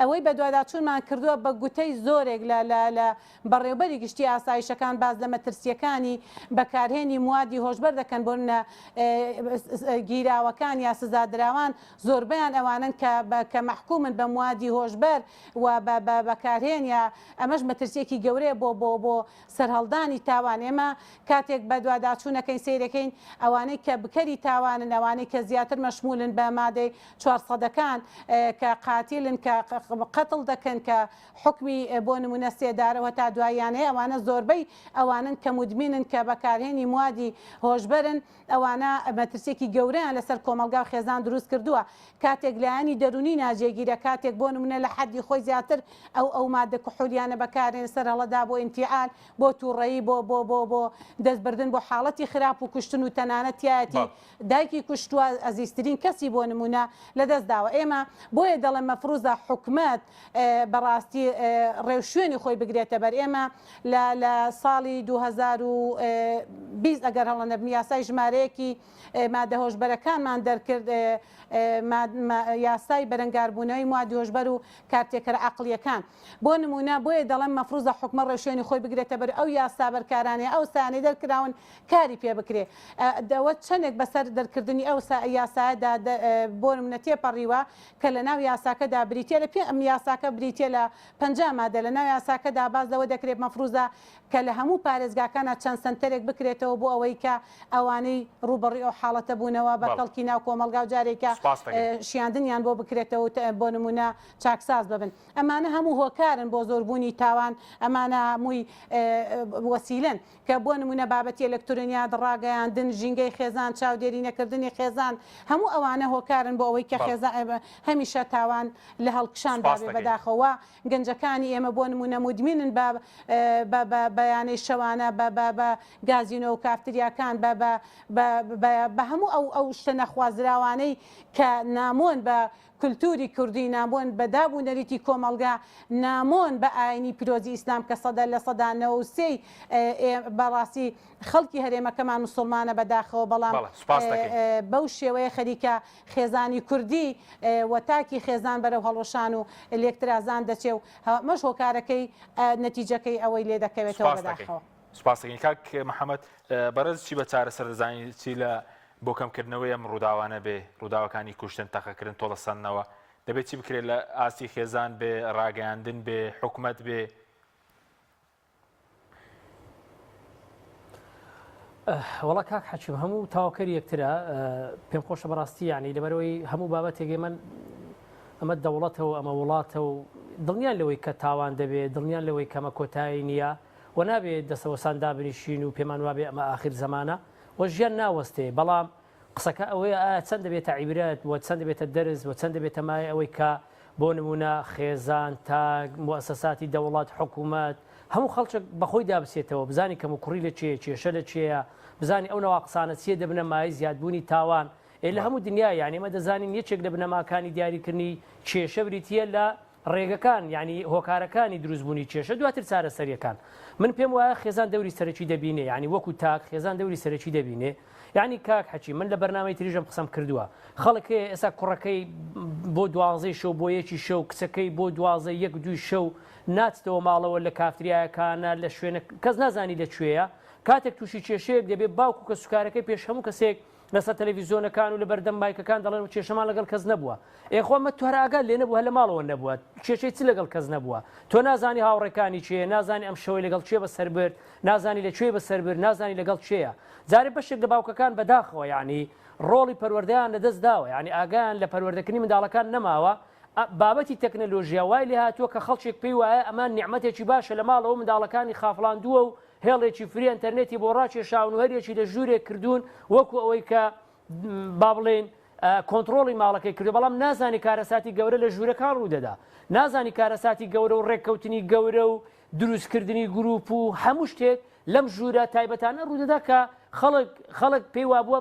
Speaker 2: ئەوەی بەدواداچوونمان کردووە بە گوتەی زۆرێک لە لە لە بەڕێوبەری گشتی ئاسایشەکان باس لە مەترسییەکانی بەکارهێنی موادی هۆشبەر دەکەن بۆ نمونە گیراوەکان یا سزادراوان زۆربەیان ئەوانەن کە بە کە مەحکومن بە موادی هۆشبەر و بە بە بەکارهێن یا ئەمەش مەترسیەکی گەورەیە بۆ بۆ بۆ سەرهەڵدانی تاوان ئێمە کاتێک بەدواداچوونەکەین سەیرەکەین ئەوانەی کە بکەری تاوانن ئەوانەی کە زیاتر مەشمولن بە مادەی چوارسەدەکان کە قاتیلن کە قەتڵ دەکەن کە حوکمی بۆ نمونە سێدارە و هەتا دواییان هەیە ئەوانە زۆربەی ئەوانەن کە مودمینن کە بەکارهێنی موادی هۆشبەرن ئەوانە مەترسیەکی گەورەیان لەسەر کۆمەڵگا و خێزان دروست کردووە کاتێک لایەنی دەروونی ناجێگیرە کاتێک بۆ نمونە لە حەدی خۆی زیاتر ئەو ئەو مادە کحولیانە بەکارێن سەرهەڵەدا بۆ ئینفیعال بۆ توڕەیی بۆ بۆ بۆ بۆ دەست بردن بۆ حاڵەتی خراپ و کوشتن و تەنانەت تیایەتی دایکی کوشتووە ئەزیزترین کەسی بۆ نمونە لەدەست داوە ئێمە بۆیە دەڵێم مەفروزە حکومەت بەڕاستی ڕێوشوێنی خۆی بگرێتە بەر ئێمە لە لە ساڵی 2020 ئەگەر هەڵە نەبم یاسای ژمارەیەکی مادە هۆشبەرەکانمان دەرکرد یاسای بەرەنگاربوونەوەی موادی هۆشبەر و کارتێکەرە عەقڵییەکان بۆ نموونە بۆیە دەڵێم مەفروزە حکومەت ڕێوشوێنی خۆی بگرێتە بەر ئەو یاسا بەرکارانەی ئەو سایانەی دەرکراون کاری پێ بکرێ ئەوە چەندێک بەسەر دەرکردنی ئەو یاسایەدا بۆ نمونە تێپەڕیوە کە لە ناو یاساکەدا بریتیە لە پێ ئەم یاساکە بریتیە لە 50 مادە لە ناو یاساکەدا باس لەوە دەکرێت مەفروزە کە لە هەموو پارێزگاکانە چەند سەنتەرێک بکرێتەوە بۆ ئەوەی کە ئەوانەی ڕووبەڕووی ئەو حاڵەتە بوونەوە بە کەڵکی ناو کۆمەڵگا و جارێکە شیاندنیان بۆ بکرێتەوە بۆ نمونە چاکساز ببن. ئەمانە هەموو هۆکارن بۆ زۆربوونی تاوان، ئەمانە هەمووی وەسیلەن کە بۆ نموونە بابەتی ئەلکترۆنیات، ڕاگەیاندن، ژینگەی خێزان، چاودێری نەکردنی خێزان، هەموو ئەوانە هۆکارن بۆ ئەوەی کە خێزان هەمیشە تاوان لە هەڵکشاندا بێ بەداخەوە گەنجەکانی ئێمە بۆ نموونە مودمینن بە بە بە بە یانەی شەوانە بە بە بە گازینۆ و کافتریاکان بە بە بە بە بە هەموو ئەو ئەو شتە نەخوازراوانەی کە نامۆن بە کلتوری کوردی نامۆن بە داب و نەریتی کۆمەڵگا، نامۆن بە ئاینی پیرۆزی ئیسلام کە سەدە 93% ی بەڕاستی خەڵکی هەرێمەکەمان مسوڵمانە بەداخەوە بەڵام
Speaker 1: بەڵێ سوپاست دەکەین.
Speaker 2: بەو شێوەیە خەریکە خێزانی کوردی و تاکی خێزان بەرەو هەڵوەشان و لێکترازان دەچێ و ئەمەش هۆکارەکەی نەتیجەکەی ئەوەی لێ دەکەوێتەوە
Speaker 1: سوپاست دەکەین.
Speaker 2: بەداخەوە.
Speaker 1: سوپاست دەکەین کاک محەمەد. بەڕێز چی بە چارەسەر دەزانی چی لە بۆ کەمکردنەوەی ئەم ڕووداوانە بێ، ڕووداوەکانی کوشتن، تەقەکردن، تۆڵەسەندنەوە، دەبێ چی بکرێت لە ئاستی خێزان بێ، ڕاگەیاندن بێ، حکومەت بێ؟
Speaker 4: وەڵا کاک حەکیم هەموو تەواوکەری یەکترە پێم خۆشە بەڕاستی یعنی لەبەرەوەی هەموو بابەتێک ئێمە ئەمە دەوڵەتە و ئەمە وڵاتە و دڵنیان لەوەی کە تاوان دەبێ دڵنیان لەوەی کەمە کۆتایی نییە و نابێ دەسەوەسان دابنیشین و پێمان وابێ ئەمە ئاخیر زەمانە و ژیان ناوەستێ بەڵام قسەکە ئەوەیە ئایا چەند دەبێتە عیبرەت و چەند دەبێتە دەرس و چەند دەبێتە مایە ئەوەی کە بۆ نمونە خێزان تاک موئەسەساتی دەوڵەت حکوومەت هەموو خەڵچک بەخۆی دابچێتەوە بزانی کەم و کوڕی لە چێ کێشە لە چێیە بزانی ئەو نەواقسانە چیە دەبنە مایەی زیادبوونی تاوان ئێ لە هەموو دنیا یانی ئێمە دەزانین یەکێک لە بنەماکانی دیاریکردنی کێشە بریتییە لە ڕێگەکان یانی هۆکارەکانی دروستبوونی کێشە دواتر چارەسەریەکان من پێم وایە خێزان دەوری سەرەکی دەبینێ یانی وەکو تاک خێزان دەوری سەرەکی دەبینێ یانی کاک حەکی من لە بەرنامەی تریژەم قسەم کردووە خەڵک هەیە ئێستا کوڕەکەی بۆ دوازەی شەو بۆ یەکی شەو کچەکەی بۆ دوازە یەک دووی شەو ناچتەوە ماڵەوە لە کافتریایەکانە لە شوێنە کەس نازانی لە کوێیە کاتێک تووشی کێشەیەک دەبێت باوک و کەسوکارەکەی پێش هەموو کەسێک لەسەر تەلەڤیزیۆنەکان و لەبەردەم مایکەکان دەڵێن کێشەمان لەگەڵ کەس نەبووە. ئێ خۆ ئەمە تۆ هەر ئاگات لێ نەبوو هەر لە ماڵەوە نەبووە. کێشەی چ لەگەڵ کەس نەبووە؟ تۆ نازانی هاوڕێکانی کێیە، نازانی ئەم شەوەی لەگەڵ کێ بەسەر برد، نازانی لە کوێی بەسەر برد، نازانی لەگەڵ کێیە. جارێ بەشێک لە باوکەکان بەداخەوە یانی ڕۆڵی پەروەردەیان لەدەست داوە، یانی ئاگایان لە پەروەردەکردنی منداڵەکان نەماوە. بابەتی تەکنەلۆژیا وای لێهاتووە کە خەڵکێک پێی وایە ئەمە نیعمەتێکی باشە لە ماڵەوە منداڵەکانی خافڵاندووە و هێڵێکی free ئەنتەرنێتی بۆ ڕاکێشاون و هەریەکی لە ژوورێک کردوون وەکو ئەوەی کە با بڵێین کۆنتڕۆڵی ماڵەکەی کردو بەڵام نازانی کارەساتی گەورە لە ژوورەکان ڕوودەدا نازانی کارەساتی گەورە و ڕێککەوتنی گەورە و دروستکردنی گروپ و هەموو شتێک لەم ژوورە تایبەتانە ڕوودەدا کە خەڵک خەڵک پێی وابووە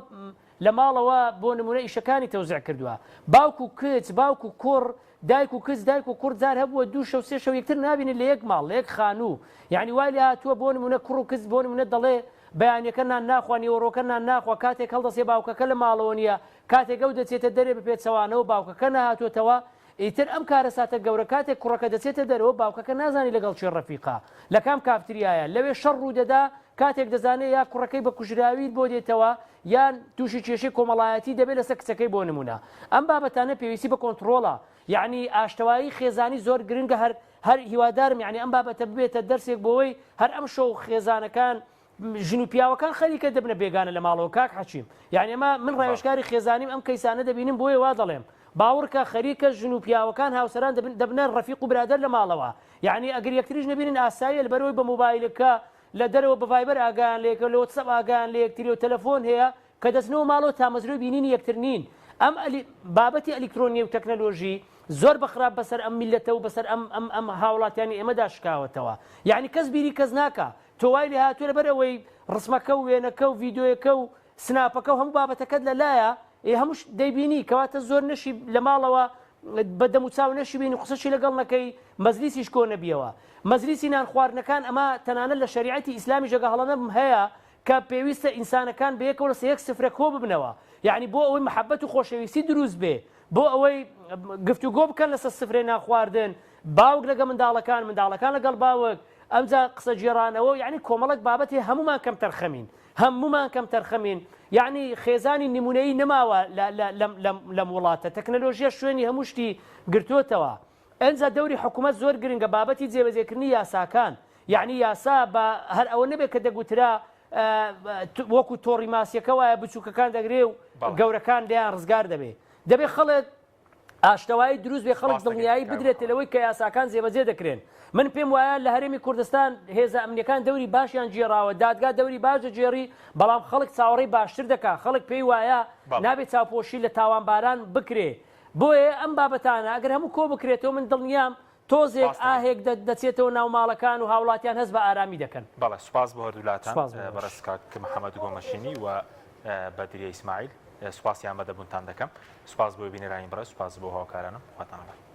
Speaker 4: لە ماڵەوە بۆ نمونە ئیشەکانی تەوزیع کردووە باوک و کچ باوک و کوڕ دایک و کچ دایک و کوڕ جار هەبووە دوو شەو سێ شەو یەکتر نابینن لە یەک ماڵ لە یەک خانوو یعنی وای لێ هاتووە بۆ نمونە کوڕ و کچ بۆ نمونە دەڵێ بەیانەکە نان ناخوا نیوەڕۆکە نان ناخوا کاتێک هەڵدەسێ باوکەکە لە ماڵەوە نییە کاتێک ئەو دەچێتە دەرێ بە پێچەوانەوە باوکەکە نەهاتووەتەوە ئیتر ئەم کارەساتە گەورە کاتێک کوڕەکە دەچێتە دەرەوە باوکەکە نازانی لەگەڵ کێ ڕەفیقە لە کام کافتریایە لەوێ شەڕ ڕوودەدا کاتێک دەزانێ یا کوڕەکەی بە کوژراوی بۆ دێتەوە یان تووشی کێشەی کۆمەڵایەتی دەبێت لەسەر کچەکەی بۆ نمونە ئەم بابەتانە پێویستی بە کۆنتڕۆڵە یعنی ئاشتەوایی خێزانی زۆر گرنگە هەر هەر هیوادارم یعنی ئەم بابەتە ببێتە دەرسێک بۆی هەر ئەم شەو خێزانەکان ژن و پیاوەکان خەریکە دەبنە بێگانە لە ماڵەوە کاک حەکیم یعنی ئەمە من ڕاوێژکاری خێزانیم ئەم کەیسانە دەبینم بۆیە وا دەڵێم باوەڕکە خەریکە ژن و پیاوەکان هاوسەران دەبن دەبنە ڕەفیق و برادەر لە ماڵەوە یعنی ئەگەر یەکتریش نەبینن ئاساییە لەبەرئەوەی بە مۆبایلەکە لە دەرەوە بە ڤایبەر ئاگایان لە یەکە لە وەتسئەپ ئاگایان لە یەکتری و تەلەفۆن هەیە کە دەچنەوە ماڵەوە تامەزرۆی بینینی یەکتر نین ئەم بابەتی ئەلیکترۆنی و تەکنەلۆژی زۆر بە خراپ بەسەر ئەم میللەتە و بەسەر ئەم ئەم ئەم هاوڵاتیانی ئێمەدا شکاوەتەوە یعنی کەس بیری کەس ناکا تۆ وای لێ هاتووە لەبەر ئەوەی ڕسمەکە و وێنەکە و ڤیدیۆیەکە و سناپەکە و هەموو بابەتەکەت لەلایە ئێ هەمووش دەیبینی کەواتە زۆر نەشی لە ماڵەوە بە دەم و چاو نەشی بینی قسەشی لەگەڵ نەکەی مەجلیسیش کۆ نەبیەوە مەجلیسی نان خواردنەکان ئەمە تەنانەت لە شەریعەتی ئیسلامی جەگە هەڵە نەبم هەیە کە پێویستە ئینسانەکان بەیەکەوە لەسەر یەک سفرە کۆ ببنەوە یعنی بۆ ئەوەی محەبەت و خۆشەویستی دروست بێ بۆ ئەوەی گفتوگۆ بکەن لەسەر سفرەی نان خواردن باوک لەگە منداڵەکان منداڵەکان لەگەڵ باوک ئەمجا قسە گێڕانەوە یعنی کۆمەڵک بابەت هەیە هەمومان کەمتەرخەمین هەمومان کەمتەرخەمین یعنی خێزانی نمونەیی نەماوە لەم وڵاتە تەکنەلۆژیا شوێنی هەموو شتی گرتوتەوە ئەنجا دەوری حکوومەت زۆر گرنگە بابەتی جێبەجێکردنی یاساکان یعنی یاسا بە هەر ئەوە نەبێت کە دەگوترا وەکو تۆڕی ماسیەکە وایە بچووکەکان دەگرێ و گەورەکان لێیان ڕزگار دەبێ دەبێ خەڵک ئاشتەوایی دروست بێ خەڵک دڵنیایی بدرێت لەوەی کە یاساکان جێبەجێ دەکرێن من پێم وایە لە هەرێمی کوردستان هێزە ئەمنیەکان دەوری باشیان گێڕاوە دادگا دەوری باش دەگێڕی بەڵام خەڵک چاوەڕێی باشتر دەکا خەڵک پێی وایە نابێت چاوپۆشی لە تاوانباران بکرێ بۆیە ئەم بابەتانە ئەگەر هەموو کۆ بکرێتەوە من دڵنیام تۆزێک ئاهێک دەچێتەوە ناو ماڵەکان و هاوڵاتیان هەست بە ئارامی دەکەن.
Speaker 1: بەڵێ سوپاس بۆ هەردوولاتان بەڕێز کاک محەمەد گۆمەشینی و بەدریە ئیسماعیل سوپاسی ئامادەبوونتان دەکەم سوپاس بۆ بینەرانی بەڕێز سوپاس بۆ هاوکارانم خواتان لەگەڵ.